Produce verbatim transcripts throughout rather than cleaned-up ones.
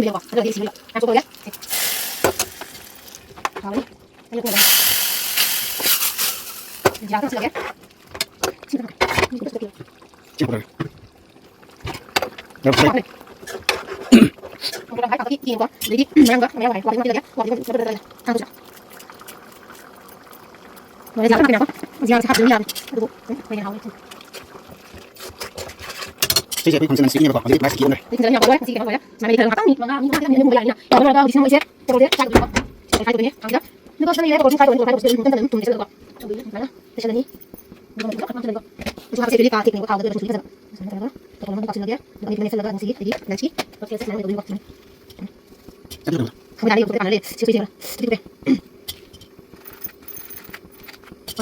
ꯂꯩꯔꯝꯃꯦꯕꯀꯣ꯫ ꯑꯗꯨꯒꯗꯤ ꯁꯤꯡꯂꯒ ꯌꯥꯝ ꯆꯣꯛꯄ ꯂꯣꯏꯔꯦ꯫ ꯍꯥꯎꯔꯅꯤ꯫ ꯑꯩꯅ ꯊꯣꯡꯕ꯫ ꯖꯤꯔꯥ ꯈꯔ ꯍꯥꯞꯆꯤꯜꯂꯒꯦ꯫ ꯁꯤꯡ ꯈꯔ ꯍꯥꯞꯆꯤꯜꯂꯒꯦ꯫ ꯁꯤ ꯍꯥꯞꯄ꯭ꯔꯒꯦ꯫ ꯌꯥꯝ ꯐꯩ꯫ ꯍꯥꯞꯄꯅꯤ꯫ ꯃꯣꯔꯣꯛ ꯈꯔ ꯍꯥꯞꯄꯒ ꯌꯦꯡꯉꯨꯀꯣ꯫ ꯑꯗꯩꯗꯤ ꯃꯌꯥꯡꯒ ꯃꯌꯥꯡ ꯋꯥꯏ ꯋꯥꯇꯤꯟ ꯑꯃ ꯍꯥꯞꯆꯤꯜꯂꯒꯦ꯫ ꯋꯥꯇꯤꯟ ꯑꯃ ꯍꯥꯞꯆꯤꯜꯂꯒꯦ꯫ ꯊꯥꯡ ꯈꯨꯠꯁꯤꯗ꯫ ꯂꯣꯏꯔꯦ, ꯖꯤꯔꯥ ꯈꯔ ꯍꯥꯞꯄꯤꯔꯒ ꯖꯤꯔꯥꯁꯦ ꯍꯥꯞꯇ꯭ꯔꯁꯨ ꯌꯥꯕꯅꯤ꯫ ꯑꯗꯨꯕꯨ ꯎꯝ, ꯍꯣꯏꯅꯦ, ꯍꯥꯎꯋꯦ꯫ ꯁꯤꯁꯦ ꯑꯩꯈꯣꯏ ꯐꯪꯁꯟ ꯁꯤꯒꯤꯅꯦꯕꯀꯣ꯫ ꯍꯧꯖꯤꯛ ꯃꯥꯏ ꯁꯤꯒꯤ ꯑꯣꯏꯅ꯫ ꯑꯩ ꯊꯤꯟꯖꯤꯜꯂꯒ ꯌꯥꯝ ꯍꯥꯎꯔꯦ꯫ ꯁꯤꯒꯤ ꯀꯩꯅꯣ ꯂꯣꯏꯔꯦ꯫ ꯁꯨꯃꯥꯏꯅ ꯂꯩ ꯈꯔ ꯉꯥꯛꯇꯪ ꯃꯤꯅꯤꯠ ꯃꯉꯥ, ꯃꯤꯅꯤꯠ ꯃꯉꯥ ꯂꯩꯔꯒ ꯌꯥꯔꯅꯤꯅ꯫ ꯌꯥꯔꯕ ꯂꯣꯏꯔꯒ ꯍꯧꯖꯤꯛꯁꯦ ꯑꯃꯨꯛ ꯑꯩꯁꯦ ꯄꯀꯧꯔꯥꯁꯦ ꯐ꯭ꯔꯥꯏ ꯇꯧꯗꯣꯏꯅꯦ꯫ ꯊꯥꯡꯁꯤꯗ ꯄꯀꯧꯔꯥꯁꯦ ꯐ꯭ꯔꯥꯏ ꯇꯧꯗꯣꯏꯅꯦ꯫ ꯊꯥꯡꯁꯤꯗ ꯅꯨꯗꯜꯁꯇ ꯂꯩꯔꯦ ꯄꯀꯧꯔꯥꯁꯦ ꯐ꯭ꯔꯥꯏ ꯇꯧꯗꯣꯏꯅꯦ꯫ ꯊꯨꯝ ꯇꯞꯅ ꯑꯗꯨꯝ ꯊꯨꯝ ꯍꯥꯞꯆꯤꯜꯂꯒꯀꯣ꯫ ꯑꯗꯨꯒ ꯑꯗꯨꯃꯥꯏꯅ ꯇꯩꯁꯜꯂꯅꯤ꯫ ꯑꯗꯨꯒ ꯃꯆꯨꯁꯨ ꯍꯥꯞꯄꯁꯦ꯫ ꯑꯗꯨꯗꯤ ꯀꯥ ꯊꯦꯛꯄꯅꯦꯕꯀꯣ꯫ ꯊꯥꯎ ꯍꯥꯞꯄꯁꯦ꯫ ꯑꯗꯨꯗꯤ ꯀꯥ ꯊꯦꯛꯄꯅꯦꯕꯀꯣ꯫ ꯃꯆꯨ ꯍꯥꯞꯄꯗ ꯃꯆꯨꯗꯤ ꯐꯖꯅ ꯁꯨꯃꯥꯏꯅ ꯇꯧꯔꯒ ꯄꯀꯧꯔꯥ ꯃꯅꯨꯡꯗ ꯇꯥꯁꯤꯜꯂꯒꯦ꯫ ꯑꯗꯨꯒ ꯑꯅꯤꯃꯛ ꯃꯦꯠꯁꯤꯜꯂꯒ ꯅꯪꯁꯤꯒꯤ ꯑꯩꯗꯤ ꯅꯪꯁꯤ ꯄꯀꯧꯔꯥꯁꯦ ꯁꯨꯃꯥꯏꯅ ꯇꯧꯗꯣꯏꯅꯦꯕꯀꯣ꯫ ꯁꯨꯃꯥꯏꯅ꯫ ꯈꯪꯗꯦ, ꯌꯥꯝ ꯐꯖꯅ ꯂꯩꯔꯦ꯫ ꯁꯤ ꯁꯣꯏꯁꯦ ꯈꯔ ꯊꯨꯞꯄꯦ꯫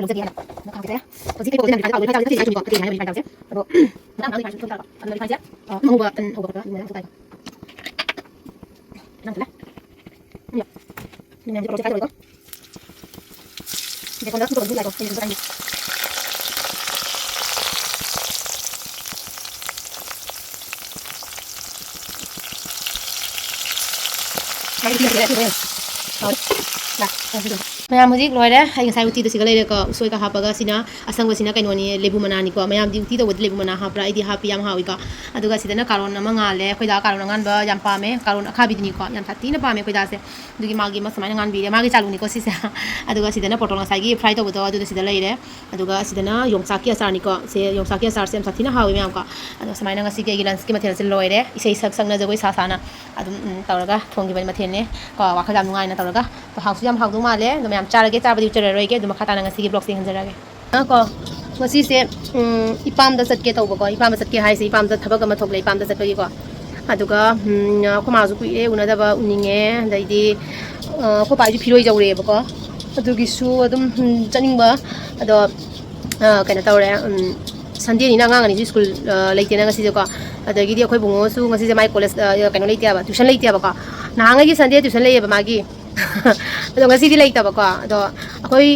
ꯈꯔ ꯂꯧꯖꯒꯦ ꯍꯥꯏꯅ꯫ ꯑꯗꯣ ꯈꯥꯡꯁꯦ ꯂꯩꯔꯦ꯫ ꯍꯧꯖꯤꯛ ꯀꯩꯀꯩ ꯇꯧꯒꯗꯣꯏꯅꯣ? ꯐ꯭ꯔꯥꯏ ꯇꯧꯗꯣꯏꯅꯣ? ꯐ꯭ꯔꯥꯏ ꯇꯧꯁꯦ꯫ ꯑꯗꯣ ꯅꯪ ꯊꯝꯃꯦ꯫ ꯐ꯭ꯔꯥꯏ ꯇꯧꯁꯦ꯫ ꯑ, ꯑꯃ ꯍꯧꯕ, ꯇꯟ ꯍꯧꯕ ꯈꯛꯇ ꯑꯗꯨꯃꯥꯏꯅ ꯐꯨꯠ ꯇꯥꯏꯀꯣ꯫ ꯅꯪ ꯊꯝꯃꯦ꯫ ꯎꯝ꯫ ꯃꯌꯥꯝꯁꯦ ꯇꯧꯔꯒ ꯐ꯭ꯔꯥꯏ ꯇꯧꯔꯦꯀꯣ꯫ ꯕꯦꯁꯣꯟꯗ ꯐꯨꯠꯇꯣꯛꯑꯒ ꯐꯨꯠ ꯇꯥꯏꯀꯣ꯫ ꯑꯩ ꯕꯦꯁꯣꯟ ꯆꯥꯅꯤꯡꯗꯦ꯫ ꯃꯌꯥꯝ ꯍꯧꯖꯤꯛ ꯂꯣꯏꯔꯦ꯫ ꯑꯩ ꯉꯁꯥꯏ ꯎꯇꯤꯗꯣ ꯁꯤꯒ ꯂꯩꯔꯦꯀꯣ, ꯎꯁꯣꯏꯒ ꯍꯥꯞꯄꯒ꯫ ꯁꯤꯅ ꯑꯁꯪꯕꯁꯤꯅ ꯀꯩꯅꯣꯅꯤ, ꯂꯦꯕꯨ ꯃꯅꯥꯅꯤꯀꯣ꯫ ꯃꯌꯥꯝꯗꯤ ꯎꯇꯤ ꯇꯧꯕꯗ ꯂꯦꯕꯨ ꯃꯅꯥ ꯍꯥꯞꯄ꯭ꯔꯥ? ꯑꯩꯗꯤ ꯍꯥꯞꯄꯤ, ꯌꯥꯝ ꯍꯥꯎꯏꯀꯣ꯫ ꯑꯗꯨꯒ ꯁꯤꯗꯅ ꯀꯥꯔꯣꯟ ꯑꯃ ꯉꯥꯜꯂꯦ꯫ ꯑꯩꯈꯣꯏꯗ ꯀꯥꯔꯣꯟ ꯑꯉꯥꯟꯕ ꯌꯥꯝ ꯄꯥꯝꯃꯦ, ꯀꯥꯔꯣꯟ ꯑꯈꯥꯕꯤꯗꯨꯅꯤꯀꯣ, ꯌꯥꯝ ꯁꯥꯊꯤꯅ ꯄꯥꯝꯃꯦ ꯑꯩꯈꯣꯏꯗꯥꯁꯦ꯫ ꯑꯗꯨꯒꯤ ꯃꯥꯒꯤ ꯑꯃ ꯁꯨꯃꯥꯏꯅ ꯉꯥꯟꯕꯤꯔꯦ, ꯃꯥꯒꯤ ꯆꯥꯂꯨꯅꯤꯀꯣ ꯁꯤꯁꯦ꯫ ꯑꯗꯨꯒ ꯁꯤꯗꯅ ꯄꯣꯇꯣꯜ ꯉꯁꯥꯏꯒꯤ ꯐ꯭ꯔꯥꯏ ꯇꯧꯕꯗꯣ ꯑꯗꯨꯗ ꯁꯤꯗ ꯂꯩꯔꯦ꯫ ꯑꯗꯨꯒ ꯁꯤꯗꯅ ꯌꯣꯡꯆꯥꯛꯀꯤ ꯑꯆꯥꯔꯅꯤꯀꯣ꯫ ꯁꯦ ꯌꯣꯡꯆꯥꯛꯀꯤ ꯑꯆꯥꯔꯁꯦ ꯌꯥꯝ ꯁꯥꯊꯤꯅ ꯍꯥꯎꯋꯤ ꯃꯌꯥꯝꯀꯣ꯫ ꯑꯗꯣ ꯁꯨꯃꯥꯏꯅ ꯉꯁꯤꯒꯤ ꯑꯩꯒꯤ ꯂꯟꯁꯀꯤ ꯃꯊꯦꯜꯁꯦ ꯂꯣꯏꯔꯦ꯫ ꯏꯁꯩ ꯁꯛ ꯁꯛꯅ ꯖꯒꯣꯏ ꯁꯥ ꯁꯥꯅ ꯑꯗꯨꯝ, ꯎꯝ, ꯇꯧꯔꯒ ꯊꯣꯡꯈꯤꯕꯅꯤ ꯃꯊꯦꯜꯅꯦ ꯀꯣ꯫ ꯋꯥꯈꯜ ꯌꯥꯝ ꯅꯨꯡꯉꯥꯏꯅ ꯇꯧꯔꯒ꯫ ꯑꯗꯣ ꯍꯥꯎꯁꯨ ꯌꯥꯝ ꯍꯥꯎꯗꯧ ꯃꯥꯜꯂꯦ꯫ ꯑꯗꯣ ꯃꯌꯥꯝ ꯆꯥꯔꯒꯦ, ꯆꯥꯕꯗꯤ ꯎꯠꯆꯔꯔꯣꯏꯒꯦ꯫ ꯑꯗꯨ ꯃꯈꯥ ꯇꯥꯅ ꯉꯁꯤꯒꯤ ꯕ꯭ꯂꯣꯛꯁꯦ ꯌꯦꯡꯍꯟꯖꯔꯛꯑꯒꯦ꯫ ꯑ ꯀꯣ, ꯉꯁꯤꯁꯦ, ꯎꯝ, ꯏꯄꯥꯝꯗ ꯆꯠꯀꯦ ꯇꯧꯕꯀꯣ꯫ ꯏꯄꯥꯝꯗ ꯆꯠꯀꯦ ꯍꯥꯏꯁꯦ, ꯏꯄꯥꯝꯗ ꯊꯕꯛ ꯑꯃ ꯊꯣꯛꯂꯦ, ꯏꯄꯥꯝꯗ ꯆꯠꯄꯒꯤꯀꯣ꯫ ꯑꯗꯨꯒ, ꯎꯝ, ꯑꯩꯈꯣꯏ ꯃꯥꯁꯨ ꯀꯨꯏꯔꯦ ꯎꯅꯗꯕ, ꯎꯅꯤꯡꯉꯦ꯫ ꯑꯗꯩꯗꯤ, ꯑ, ꯑꯩꯈꯣꯏ ꯄꯥꯁꯨ ꯐꯤꯔꯣꯏ ꯌꯧꯔꯛꯑꯦꯕꯀꯣ꯫ ꯑꯗꯨꯒꯤꯁꯨ ꯑꯗꯨꯝ, ꯎꯝ, ꯆꯠꯅꯤꯡꯕ꯫ ꯑꯗꯣ, ꯑ, ꯀꯩꯅꯣ ꯇꯧꯔꯦ, ꯎꯝ, ꯁꯟꯗꯦꯅꯤꯅ ꯑꯉꯥꯡ ꯑꯅꯤꯁꯨ ꯁ꯭ꯀꯨꯜ, ꯑ, ꯂꯩꯇꯦꯅ ꯉꯁꯤꯁꯦꯀꯣ꯫ ꯑꯗꯒꯤꯗꯤ ꯑꯩꯈꯣꯏ ꯕꯨꯡꯉꯣꯁꯨ ꯉꯁꯤꯁꯦ ꯃꯥꯏ ꯀꯣꯂꯦꯖ, ꯑ, ꯀꯩꯅꯣ ꯂꯩꯇꯦꯕ, ꯇ꯭ꯌꯨꯁꯟ ꯂꯩꯇꯦꯕꯀꯣ꯫ ꯅꯍꯥꯟꯉꯩꯗꯤ ꯁꯟꯗꯦ ꯇ꯭ꯌꯨꯁꯟ ꯂꯩꯌꯦꯕ ꯃꯥꯒꯤ꯫ ꯑꯗꯣ ꯉꯁꯤꯗꯤ ꯂꯩꯇꯕꯀꯣ꯫ ꯑꯗꯣ ꯑꯩꯈꯣꯏ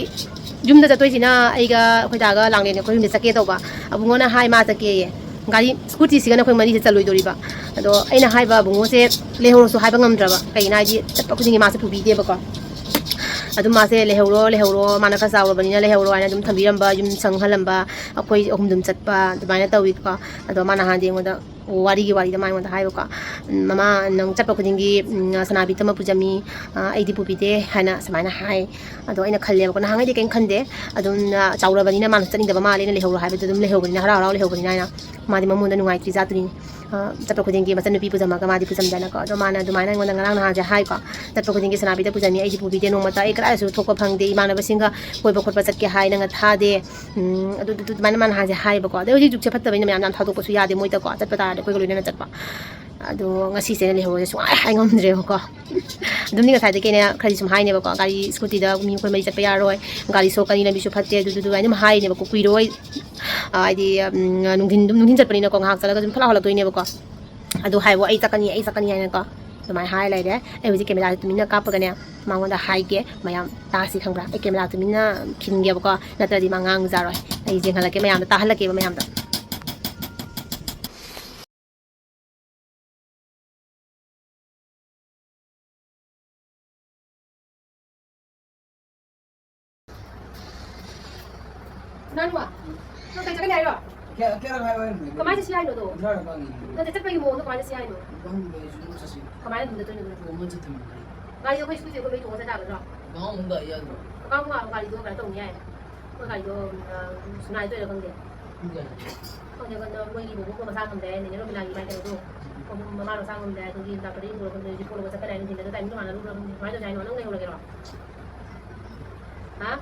ꯌꯨꯝꯗ ꯆꯠꯇꯣꯏꯁꯤꯅ ꯑꯩꯒ ꯑꯩꯈꯣꯏ ꯗꯥꯒ ꯂꯥꯡꯂꯦꯟꯅꯦ, ꯑꯩꯈꯣꯏ ꯑꯍꯨꯝꯗ ꯆꯠꯀꯦ ꯇꯧꯕ꯫ ꯑꯕꯨꯡꯉꯣꯅ ꯍꯥꯏ ꯃꯥ ꯆꯠꯀꯦꯌꯦ꯫ ꯒꯥꯔꯤ ꯁ꯭ꯀꯨꯇꯤꯁꯤꯒꯅ ꯑꯩꯈꯣꯏ ꯃꯔꯤꯁꯦ ꯆꯠꯂꯣꯏꯗꯣꯔꯤꯕ꯫ ꯑꯗꯣ ꯑꯩꯅ ꯍꯥꯏꯕ ꯑꯕꯨꯡꯉꯣꯁꯦ ꯂꯩꯍꯧꯔꯁꯨ ꯍꯥꯏꯕ ꯉꯝꯗ꯭ꯔꯕ꯫ ꯀꯩꯒꯤꯅꯣ ꯍꯥꯏꯗꯤ ꯆꯠꯄ ꯈꯨꯗꯤꯡꯒꯤ ꯃꯥꯁꯦ ꯄꯨꯕꯤꯗꯦꯕꯀꯣ꯫ ꯑꯗꯨꯝ ꯃꯥꯁꯦ "ꯂꯩꯍꯧꯔꯣ, ꯂꯩꯍꯧꯔꯣ, ꯃꯥꯅ ꯈꯔ ꯆꯥꯎꯔꯕꯅꯤꯅ ꯂꯩꯍꯧꯔꯣ" ꯍꯥꯏꯅ ꯑꯗꯨꯝ ꯊꯝꯕꯤꯔꯝꯕ, ꯌꯨꯝ ꯁꯪꯍꯜꯂꯝꯕ, ꯑꯩꯈꯣꯏ ꯑꯍꯨꯝ ꯑꯗꯨꯝ ꯆꯠꯄ ꯑꯗꯨꯃꯥꯏꯅ ꯇꯧꯋꯤꯀꯣ꯫ ꯑꯗꯣ ꯃꯥꯅ ꯍꯥꯟꯅꯗꯤ ꯑꯩꯉꯣꯟꯗ ꯋꯥꯔꯤꯒꯤ ꯋꯥꯔꯤꯗ ꯃꯥ ꯑꯩꯉꯣꯟꯗ ꯍꯥꯏꯕꯀꯣ, "ꯎꯝ, ꯃꯃꯥ, ꯅꯪ ꯆꯠꯄ ꯈꯨꯗꯤꯡꯒꯤ, ꯎꯝ, ꯁꯅꯥꯕꯤꯇꯃꯛ ꯄꯨꯖꯝꯃꯤ, ꯑ, ꯑꯩꯗꯤ ꯄꯨꯕꯤꯗꯦ" ꯍꯥꯏꯅ ꯁꯨꯃꯥꯏꯅ ꯍꯥꯏ꯫ ꯑꯗꯣ ꯑꯩꯅ ꯈꯜꯂꯦꯕꯀꯣ, ꯅꯍꯥꯟꯉꯩꯗꯤ ꯀꯩꯝ ꯈꯟꯗꯦ꯫ ꯑꯗꯨꯝ, ꯑ, ꯆꯥꯎꯔꯕꯅꯤꯅ ꯃꯥꯅ ꯆꯠꯅꯤꯡꯗꯕ ꯃꯥꯜꯂꯦꯅ ꯂꯩꯍꯧꯔꯣ ꯍꯥꯏꯕꯗꯨ ꯑꯗꯨꯝ ꯂꯩꯍꯧꯕꯅꯤꯅ, ꯍꯔꯥꯎ ꯍꯔꯥꯎ ꯂꯩꯍꯧꯕꯅꯤꯅ ꯍꯥꯏꯅ꯫ ꯃꯥꯗꯤ ꯃꯃꯣꯟꯗ ꯅꯨꯡꯉꯥꯏꯇ꯭ꯔꯤ ꯖꯥꯠꯇꯨꯅꯤ꯫ ꯑ, ꯆꯠꯄ ꯈꯨꯗꯤꯡꯒꯤ ꯃꯆꯟꯅꯨꯄꯤ ꯄꯨꯖꯝꯃꯒ ꯃꯥꯗꯤ ꯄꯨꯖꯝꯗꯅꯀꯣ꯫ ꯑꯗꯣ ꯃꯥꯅ ꯑꯗꯨꯃꯥꯏꯅ ꯑꯩꯉꯣꯟꯗ ꯉꯔꯥꯡ ꯅꯍꯥꯟꯁꯦ ꯍꯥꯏꯀꯣ, "ꯆꯠꯄ ꯈꯨꯗꯤꯡꯒꯤ ꯁꯅꯥꯕꯤꯗ ꯄꯨꯖꯝꯃꯤ, ꯑꯩꯗꯤ ꯄꯨꯕꯤꯗꯦ ꯅꯣꯡꯃꯇ꯫ ꯑꯩ ꯀꯗꯥꯏꯗꯁꯨ ꯊꯣꯛꯄ ꯐꯪꯗꯦ, ꯏꯃꯥꯟꯅꯕꯁꯤꯡꯒ ꯀꯣꯏꯕ ꯈꯣꯠꯄ ꯆꯠꯀꯦ ꯍꯥꯏ, ꯅꯪꯅ ꯊꯥꯗꯦ"꯫ ꯎꯝ, ꯑꯗꯨ, ꯑꯗꯨ, ꯑꯗꯨꯃꯥꯏꯅ ꯃꯥꯅ ꯍꯥꯏꯁꯦ ꯍꯥꯏꯌꯦꯕꯀꯣ꯫ ꯑꯗꯩ ꯍꯧꯖꯤꯛ ꯖꯨꯛꯁꯦ ꯐꯠꯇꯕꯅꯤꯅ ꯃꯌꯥꯝ ꯌꯥꯝ ꯊꯥꯗꯣꯛꯄꯁꯨ ꯌꯥꯗꯦ ꯃꯣꯏꯗꯀꯣ꯫ ꯆꯠꯄ ꯇꯥꯔꯗꯤ ꯑꯩꯈꯣꯏꯒ ꯂꯣꯏꯅꯅ ꯆꯠꯄ꯫ ꯑꯗꯣ ꯉꯁꯤꯁꯦ ꯑꯩꯅ ꯂꯩꯍꯧꯔꯁꯦ ꯁꯨꯡꯍꯥꯏ ꯍꯥꯏ ꯉꯝꯗ꯭ꯔꯦꯕꯀꯣ꯫ ꯑꯗꯨꯝꯗꯤ ꯉꯁꯥꯏꯗꯩ ꯀꯩꯅ ꯈꯔꯗꯤ ꯁꯨꯝ ꯍꯥꯏꯅꯦꯕꯀꯣ, "ꯒꯥꯔꯤ ꯁ꯭ꯀꯨꯇꯤꯗ ꯃꯤ ꯑꯩꯈꯣꯏ ꯃꯔꯤ ꯆꯠꯄ ꯌꯥꯔꯣꯏ, ꯒꯥꯔꯤ ꯁꯣꯛꯀꯅꯤ, ꯂꯝꯕꯤꯁꯨ ꯐꯠꯇꯦ", ꯑꯗꯨ, ꯑꯗꯨ, ꯑꯗꯨꯃꯥꯏꯅ ꯑꯗꯨꯝ ꯍꯥꯏꯅꯦꯕꯀꯣ꯫ ꯀꯨꯏꯔꯣꯏ, ꯑ, ꯍꯥꯏꯗꯤ, ꯎꯝ, ꯅꯨꯡꯊꯤꯟ, ꯑꯗꯨꯝ ꯅꯨꯡꯊꯤꯟ ꯆꯠꯄꯅꯤꯅꯀꯣ, ꯉꯥꯏꯍꯥꯛ ꯆꯠꯂꯒ ꯑꯗꯨꯝ ꯐꯠ ꯂꯥꯎ ꯍꯜꯂꯛꯇꯣꯏꯅꯦꯕꯀꯣ꯫ ꯑꯗꯨ ꯍꯥꯏꯕꯨ "ꯑꯩ ꯆꯠꯀꯅꯤ, ꯑꯩ ꯆꯠꯀꯅꯤ" ꯍꯥꯏꯅꯀꯣ ꯑꯗꯨꯃꯥꯏꯅ ꯍꯥꯏ ꯂꯩꯔꯦ꯫ ꯑꯩ ꯍꯧꯖꯤꯛ ꯀꯦꯃꯦꯔꯥꯁꯦ ꯇꯨꯃꯤꯟꯅ ꯀꯥꯞꯄꯒꯅꯦ, ꯃꯉꯣꯟꯗ ꯍꯥꯏꯒꯦ, ꯃꯌꯥꯝ ꯇꯥꯁꯤ ꯈꯪꯕ꯭ꯔꯥ? ꯑꯩ ꯀꯦꯃꯦꯔꯥ ꯇꯨꯃꯤꯟꯅ ꯈꯤꯟꯒꯦꯕꯀꯣ, ꯅꯠꯇ꯭ꯔꯗꯤ ꯃꯥ ꯉꯥꯡꯖꯔꯣꯏ꯫ ꯑꯩ ꯌꯦꯡꯍꯜꯂꯛꯀꯦ ꯃꯌꯥꯝꯗ, ꯇꯥꯍꯜꯂꯛꯀꯦꯕ ꯃꯌꯥꯝꯗ꯫ ꯅꯪ ꯀꯩ ꯆꯠꯀꯅꯤ ꯍꯥꯏꯔꯣ? ꯀꯌꯥ-, ꯀꯌꯥꯔꯛ ꯍꯥꯏꯌꯣ ꯍꯥꯏꯅꯣ? ꯀꯃꯥꯏꯅ ꯆꯠꯁꯤ ꯍꯥꯏꯅꯣ ꯑꯗꯣ? ꯀꯨꯟꯊ꯭ꯔꯥꯔꯛ ꯍꯪꯉꯤ꯫ ꯅꯠꯇꯦ, ꯆꯠꯄꯒꯤ ꯃꯑꯣꯡꯗꯣ ꯀꯃꯥꯏꯅ ꯆꯠꯁꯤ ꯍꯥꯏꯅꯣ? ꯈꯪꯗꯦ, ꯑꯩꯁꯨ ꯑꯗꯨꯝ ꯆꯠꯁꯤ꯫ ꯀꯃꯥꯏꯅ ꯑꯗꯨꯝ ꯆꯠꯇꯣꯏꯅꯣ ꯑꯗꯨꯗꯤ? ꯇꯣꯡꯉ ꯆꯠꯇꯣꯏꯅꯤ ꯀꯩꯅꯣ꯫ ꯒꯥꯔꯤꯗꯣ ꯑꯩꯈꯣꯏ ꯁ꯭ꯀꯨꯇꯤ ꯑꯩꯈꯣꯏ ꯃꯔꯤ ꯇꯣꯡꯉ ꯆꯠ ꯌꯥꯒꯗ꯭ꯔꯣ? ꯀꯥꯡ ꯑꯍꯨꯝꯗ ꯑꯩ ꯌꯥꯗ꯭ꯔꯣ? ꯀꯥꯡ ꯑꯍꯨꯝ ꯒꯥꯔꯤꯗꯣ ꯀꯩꯅꯣ ꯇꯧꯅꯤ ꯍꯥꯏ꯫ ꯑꯩꯈꯣꯏ ꯒꯥꯔꯤꯗꯣ, ꯑ, ꯁꯨꯃꯥꯏꯅ ꯇꯧꯔꯤꯔꯥ ꯈꯪꯗꯦ꯫ ꯄꯨꯡ ꯀꯌꯥ? ꯈꯪꯗꯦ, ꯀꯩꯅꯣ, ꯃꯣꯏꯒꯤ ꯕꯣꯕꯣꯛꯇꯣ ꯃꯁꯥ ꯉꯝꯗꯦ ꯍꯥꯏ, ꯅꯦꯅꯦ ꯔꯣꯃꯤꯂꯥꯒꯤ ꯃꯥꯏ ꯀꯩꯅꯣꯗꯣ꯫ ꯃꯃꯥ ꯃꯁꯥ ꯉꯝꯗꯦ ꯍꯥꯏ, ꯑꯗꯨꯒꯤ ꯗꯥꯛꯇꯔꯗ ꯌꯦꯡꯊꯣꯛꯑꯣ ꯈꯪꯗꯦ, ꯍꯧꯖꯤꯛ ꯄꯣꯠ ꯂꯧꯕ ꯆꯠꯈ꯭ꯔꯦ ꯍꯥꯏ, ꯅꯨꯡꯊꯤꯟꯗ ꯑꯗꯨ ꯇꯥꯏꯃꯤꯡꯗꯣ ꯃꯥꯟꯅꯔꯨꯕ꯭ꯔꯥ ꯈꯪꯗꯦ꯫ ꯀꯃꯥꯏꯅ ꯇꯧꯁꯦ ꯍꯥꯏꯅꯣ? ꯅꯪ ꯂꯩꯍꯧꯔꯒꯦꯔꯣ? ꯍꯥ?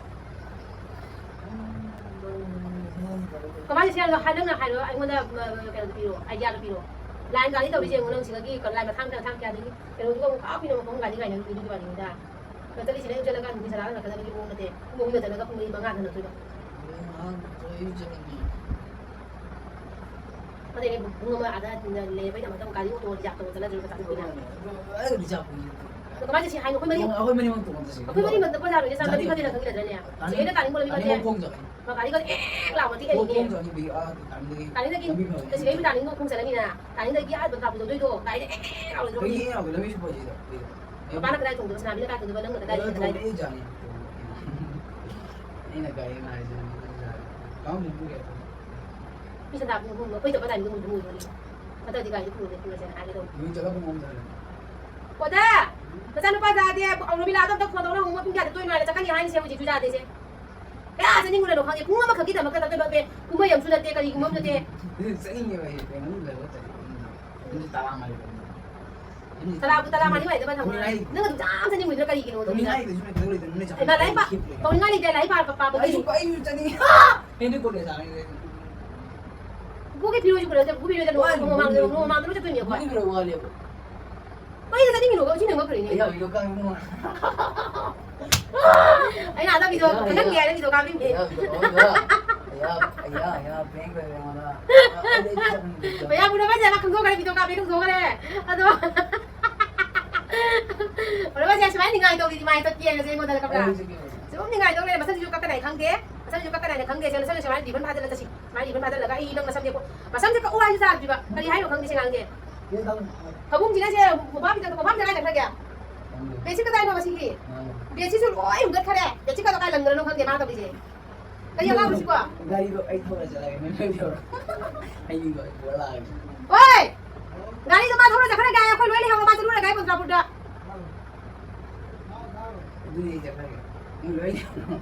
ꯀꯃꯥꯏꯅ ꯁꯤ ꯍꯥꯏꯔꯒ ꯍꯥꯏ-, ꯅꯪꯅ ꯍꯥꯏꯔꯣ, ꯑꯩꯉꯣꯟꯗ, ꯃ-, ꯀꯩꯅꯣꯗꯣ ꯄꯤꯔꯣ, ꯑꯥꯏꯗꯤꯌꯥꯗꯣ ꯄꯤꯔꯣ꯫ ꯂꯥꯏꯟ ꯒꯥꯔꯤ ꯇꯧꯔꯤꯁꯦ ꯌꯦꯡꯉꯣ ꯅꯪ, ꯁꯤꯗꯒꯤ ꯂꯥꯏꯟ ꯃꯊꯥꯡ ꯃꯊꯥꯡ ꯀꯌꯥꯗꯒꯤ ꯀꯩꯅꯣꯗꯨꯒ ꯑꯃꯨꯛ ꯑꯥ ꯀꯨꯏꯅ ꯃꯐꯝ ꯒꯥꯔꯤ ꯉꯥꯏꯅꯔꯤꯗꯨꯒꯤ ꯋꯥꯔꯤꯅꯤꯗ꯫ ꯆꯠꯂꯤꯁꯤꯅ ꯑꯌꯨꯛ ꯆꯠꯂꯒ ꯅꯨꯡꯊꯤꯟ ꯍꯜꯂꯛꯑꯒ ꯍꯜꯂꯛꯀꯗꯕꯒꯤ ꯃꯑꯣꯡ ꯅꯠꯇꯦ꯫ ꯄꯨꯡ ꯑꯍꯨꯝꯗ ꯆꯠꯂꯒ ꯄꯨꯡ ꯃꯔꯤ ꯃꯉꯥꯗ ꯍꯜꯂꯛꯇꯣꯏꯕ꯫ ꯑꯗꯨꯗꯤ ꯑꯩ ꯄꯨꯡ ꯑꯃ ꯑꯥꯗ ꯂꯩꯕꯩ ꯗꯃꯛꯇ ꯒꯥꯔꯤ ꯑꯣꯇꯣ ꯔꯤꯖꯥꯔꯕ ꯇꯧꯔ ꯆꯠꯂꯁꯤꯔꯣ ꯄꯩꯁꯥ ꯄꯤꯅ? ꯑꯗꯣ ꯀꯃꯥꯏꯅ ꯆꯠꯁꯤ ꯍꯥꯏꯅꯣ? ꯑꯩꯈꯣꯏ ꯃꯔꯤ, ꯑꯩꯈꯣꯏ ꯃꯔꯤꯃꯛ ꯇꯣꯡꯉ ꯆꯠꯁꯤ꯫ ꯑꯩꯈꯣꯏ ꯃꯔꯤꯃꯛ ꯆꯠꯄ ꯌꯥꯔꯣꯏꯅꯦ, ꯆꯥꯟꯗꯤ ꯈꯛꯇꯅ ꯈꯪꯒꯗ꯭ꯔꯅꯦ? ꯆꯦꯅ ꯇꯥꯅꯤꯡꯕ ꯂꯝꯕꯤ ꯐꯠꯇꯦ꯫ ꯃꯥ ꯒꯥꯔꯤꯒ ꯑꯦꯛ ꯂꯥꯎꯕ ꯊꯤ ꯍꯩꯅꯤꯡꯉꯦ꯫ ꯇꯥꯅꯤꯡꯗꯒꯤ ꯂꯝꯕꯤ ꯐꯕꯅꯤ꯫ ꯇꯥꯅꯤꯡꯗꯒꯤ ꯑꯥ ꯕꯟꯗ꯭ꯔꯥ ꯄꯨꯗꯣꯏꯗꯣ ꯒꯥꯔꯤꯗ ꯑꯦꯛ ꯂꯥꯎꯔꯣꯏꯗ꯭ꯔꯣ? ꯀꯩꯒꯤ ꯑꯦꯛ ꯂꯥꯎꯕ ꯂꯝꯕꯤꯁꯨ ꯐꯩꯁꯤꯗ? ꯃꯄꯥꯅ ꯀꯗꯥꯏ ꯇꯣꯡꯗꯣꯏꯕ? ꯁꯅꯥꯕꯤꯅ ꯀꯗꯥꯏ ꯇꯣꯡꯗꯣꯏꯕ? ꯅꯪꯅ ꯀꯗꯥꯏ ꯇꯣꯡꯗꯣꯏꯕ? ꯑꯩꯅ ꯒꯥꯔꯤ ꯑꯃ ꯍꯥꯏꯁꯤꯅꯤ꯫ ꯀꯥꯡ ꯄꯨꯡ ꯀꯌꯥ ꯇꯣꯡꯉꯤ? ꯃꯤ ꯁꯟꯗꯥꯕ ꯄꯨꯡ ꯑꯍꯨꯝ, ꯑꯩꯈꯣꯏ ꯆꯠꯄ ꯇꯥꯏꯃꯤꯡꯗꯣ ꯍꯨꯝꯗ ꯍꯨꯝꯗꯣꯏꯅꯤ꯫ ꯍꯟꯗꯛꯇꯤ ꯒꯥꯔꯤꯗꯣ ꯄꯨꯔꯁꯦ, ꯄꯨꯔꯁꯦꯅ ꯍꯥꯏꯒꯦ ꯇꯧꯕ꯫ ꯅꯣꯏ ꯆꯠꯂ ꯄꯨꯡ ꯑꯍꯨꯝ ꯇꯥꯔꯦ꯫ ꯀꯣꯗ! ꯃꯆꯥꯅꯨꯄꯥ ꯖꯥꯗꯦ, ꯑꯧ, ꯔꯣꯃꯤꯂꯥꯗꯣ ꯑꯝꯇ ꯐꯣꯟ ꯇꯧꯔ ꯍꯪꯉꯨ, ꯄꯨꯡ ꯀꯌꯥꯗ ꯇꯣꯏꯅꯣ ꯍꯥꯏꯔꯦ, ꯆꯠꯀꯅꯤ ꯍꯥꯏꯅꯤ ꯁꯦ ꯍꯧꯖꯤꯛꯁꯨ ꯖꯥꯗꯦꯁꯦ꯫ ꯀꯌꯥ ꯆꯠꯅꯤꯡꯉꯨꯔꯅꯣ ꯈꯪꯗꯦ, ꯄꯨꯡ ꯑꯃꯈꯛꯀꯤꯗꯃꯛꯇ ꯆꯠꯇꯣꯏꯕ, ꯄꯦ-, ꯀꯨꯝꯍꯩ ꯑꯃꯁꯨ ꯅꯠꯇꯦ, ꯀꯔꯤꯒꯨꯝꯕ ꯑꯃ ꯅꯠꯇꯦ꯫ ꯑꯗꯨ ꯆꯠꯅꯤꯡꯉꯦꯕ ꯑꯩ, ꯀꯩꯅꯣꯝ ꯂꯩꯔꯒ ꯆꯠꯅꯤꯡꯉꯦ꯫ ꯄꯨꯡ ꯇꯔꯥ ꯃꯔꯤ ꯇꯧꯅꯤ꯫ ꯇꯔꯥꯕꯨ ꯇꯔꯥ ꯃꯔꯤ ꯋꯥꯏꯗ ꯊꯕꯛ ꯍꯪꯉꯨꯔꯅꯤ꯫ ꯅꯪ ꯑꯗꯨꯝ ꯆꯥꯝ ꯆꯠꯅꯤꯡꯉꯤꯗꯨꯅ ꯀꯔꯤꯒꯤꯅꯣ ꯑꯗꯨꯅ? ꯇꯧꯅꯤꯡꯉꯥꯏ ꯂꯩꯇꯦ, ꯁꯨꯝ ꯂꯩꯇꯦ, ꯂꯩꯇꯦ, ꯅꯣꯏ ꯆꯠꯄ ꯍꯩꯃꯥ, ꯂꯥꯏꯔꯤꯛ ꯄꯥ-, ꯍꯤꯞ ꯂꯩ꯫ ꯇꯧꯅꯤꯡꯉꯥꯏ ꯂꯩꯇꯦ, ꯂꯥꯏꯔꯤꯛ ꯄꯥ-, ꯄꯥꯕꯒꯤ꯫ ꯑꯩꯁꯨ, ꯑꯩꯁꯨ ꯆꯠꯅꯤꯡꯉꯦ꯫ ꯍꯦꯟꯗꯤ ꯀꯣꯂꯦꯖ ꯍꯥꯡꯉꯤ꯫ ꯄꯨꯄꯨꯒꯤ ꯐꯤꯔꯣꯜꯁꯨ ꯄꯨꯔꯛꯇꯦ, ꯄꯨꯄꯨ ꯐꯤꯔꯣꯜꯗ ꯅꯣꯡꯃ ꯃꯃꯥꯡꯗ, ꯅꯣꯡꯃ ꯃꯃꯥꯡꯗ ꯂꯣꯏ ꯆꯠꯇꯣꯏꯅꯦ ꯑꯩꯈꯣꯏ꯫ ꯄꯨꯄꯨꯒꯤ ꯐꯤꯔꯣꯜ ꯋꯥꯠꯂꯦꯕ꯫ ꯀꯩꯗ ꯆꯠꯅꯤꯡꯉꯤꯅꯣ? ꯁꯤꯅ ꯉꯛꯈ꯭ꯔꯤꯅꯦ꯫ ꯑꯩ ꯌꯥꯎꯔꯤꯗꯣ ꯈꯪꯉꯤ ꯏꯕꯨꯡꯉꯣ꯫ ꯑꯩꯅ ꯑꯗ ꯚꯤꯗꯤꯑꯣ ꯈꯪꯍꯟꯒꯦ ꯍꯥꯏꯅ ꯚꯤꯗꯤꯑꯣ ꯀꯥꯞꯄꯤꯅꯦ꯫ ꯑꯩ ꯌꯥꯎꯔꯤꯗꯣ ꯈꯪꯉꯤ ꯏꯕꯨꯡꯉꯣ꯫ ꯑꯩ ꯌꯥꯎ-, ꯑꯩ ꯌꯥꯎ-, ꯑꯩ ꯌꯥꯎ-, ꯄꯦꯡ ꯀꯧꯋꯦ ꯑꯩꯉꯣꯟꯗ꯫ ꯑꯩ, ꯑꯩ ꯆꯠꯅꯤꯡꯗꯦ꯫ ꯃꯌꯥꯝ ꯎꯅꯕꯁꯦ ꯃꯥ ꯈꯪꯗꯣꯛꯈ꯭ꯔꯦ, ꯚꯤꯗꯤꯑꯣ ꯀꯥꯞꯄꯦ ꯈꯪꯗꯣꯛꯈ꯭ꯔꯦ꯫ ꯑꯗꯣ ꯎꯅꯕꯁꯦ ꯁꯨꯃꯥꯏꯅ ꯅꯤꯡꯉꯥꯏ ꯇꯧꯔꯤꯗꯤ ꯃꯥꯏ ꯇꯠꯀꯦ ꯍꯥꯏꯅꯁꯦ ꯑꯩꯉꯣꯟꯗ ꯈꯪꯕ꯭ꯔꯥ? ꯑꯩ ꯍꯧꯖꯤꯛꯀꯤ ꯑꯣꯏꯅ꯫ ꯁꯨꯝ ꯅꯤꯡꯉꯥꯏ ꯇꯧ ꯂꯩꯔꯦ, ꯃꯁꯝꯁꯤꯁꯨ ꯀꯛꯀꯅꯤ ꯈꯪꯗꯦ, ꯃꯁꯝꯁꯤꯁꯨ ꯀꯛꯀꯅꯤ ꯈꯪꯗꯦ, ꯁꯦ ꯃꯁꯝꯁꯦ ꯁꯨꯃꯥꯏꯅ ꯔꯤꯕꯟ ꯐꯥꯖꯤꯜꯂ ꯆꯠꯁꯤ꯫ ꯃꯥꯏ ꯔꯤꯕꯟ ꯐꯥꯖꯤꯜꯂꯒ ꯑꯩ ꯅꯪ ꯅꯁꯝꯁꯦ ꯀꯣ-, ꯃꯁꯝꯁꯦ ꯀꯛꯎ ꯍꯥꯏꯁꯨ ꯌꯥꯗ꯭ꯔꯤꯕ꯫ ꯀꯔꯤ ꯍꯥꯏꯅꯣ ꯈꯪꯗꯦ ꯁꯤ ꯑꯉꯥꯡꯁꯦ꯫ ꯐꯃꯨꯡꯁꯤꯅ ꯁꯦ ꯃꯣꯝꯄꯥꯛ ꯐꯤꯗꯛꯇꯣ, ꯃꯣꯝꯄꯥꯛ ꯐꯤꯗꯛ ꯀꯥꯏ ꯆꯠꯈ꯭ꯔꯒꯦ? ꯈꯪꯗꯦ꯫ ꯕꯦꯗꯁꯤꯠ ꯀꯗꯥꯏꯅꯣ ꯉꯁꯤꯒꯤ? ꯈꯪꯗꯦ꯫ ꯕꯦꯗꯁꯤꯠꯁꯨ ꯂꯣꯏ ꯍꯨꯝꯒꯠꯈ꯭ꯔꯦ꯫ ꯕꯦꯗꯁꯤꯠ ꯀꯗꯣ ꯀꯥꯏ ꯂꯪꯈ꯭ꯔꯅꯣ ꯈꯪꯗꯦ ꯃꯥ ꯇꯧꯔꯤꯁꯦ꯫ ꯀꯔꯤ ꯑꯉꯥꯡꯅꯣ ꯁꯤꯕꯣ? ꯒꯥꯔꯤꯗꯣ ꯑꯩ ꯊꯧꯔ ꯆꯠꯂꯒꯦ, ꯅꯣꯏ ꯂꯣꯏ ꯂꯩꯍꯧꯔꯣ꯫ ꯑꯩ ꯃꯤꯡꯗꯣ ꯑꯩ ꯄꯨꯔ ꯂꯥꯛꯑꯒꯦ꯫ ꯍꯣꯏ! ꯒꯥꯔꯤꯗꯣ ꯃꯥ ꯊꯧꯔ ꯆꯠꯈ꯭ꯔꯒꯦ ꯍꯥꯏ, ꯑꯩꯈꯣꯏ ꯂꯣꯏ ꯂꯩꯍꯧꯔꯣ, ꯃꯥ ꯆꯠꯂꯨꯔꯒꯦ ꯑꯩ ꯕꯣꯗ꯭ꯔꯥꯄꯨꯔꯗ꯫ ꯑꯗꯨꯗꯤ ꯑꯩ ꯆꯠꯈ꯭ꯔꯒꯦ꯫ ꯅꯣꯏ ꯂꯣꯏ ꯂꯩꯍꯧꯔꯣ꯫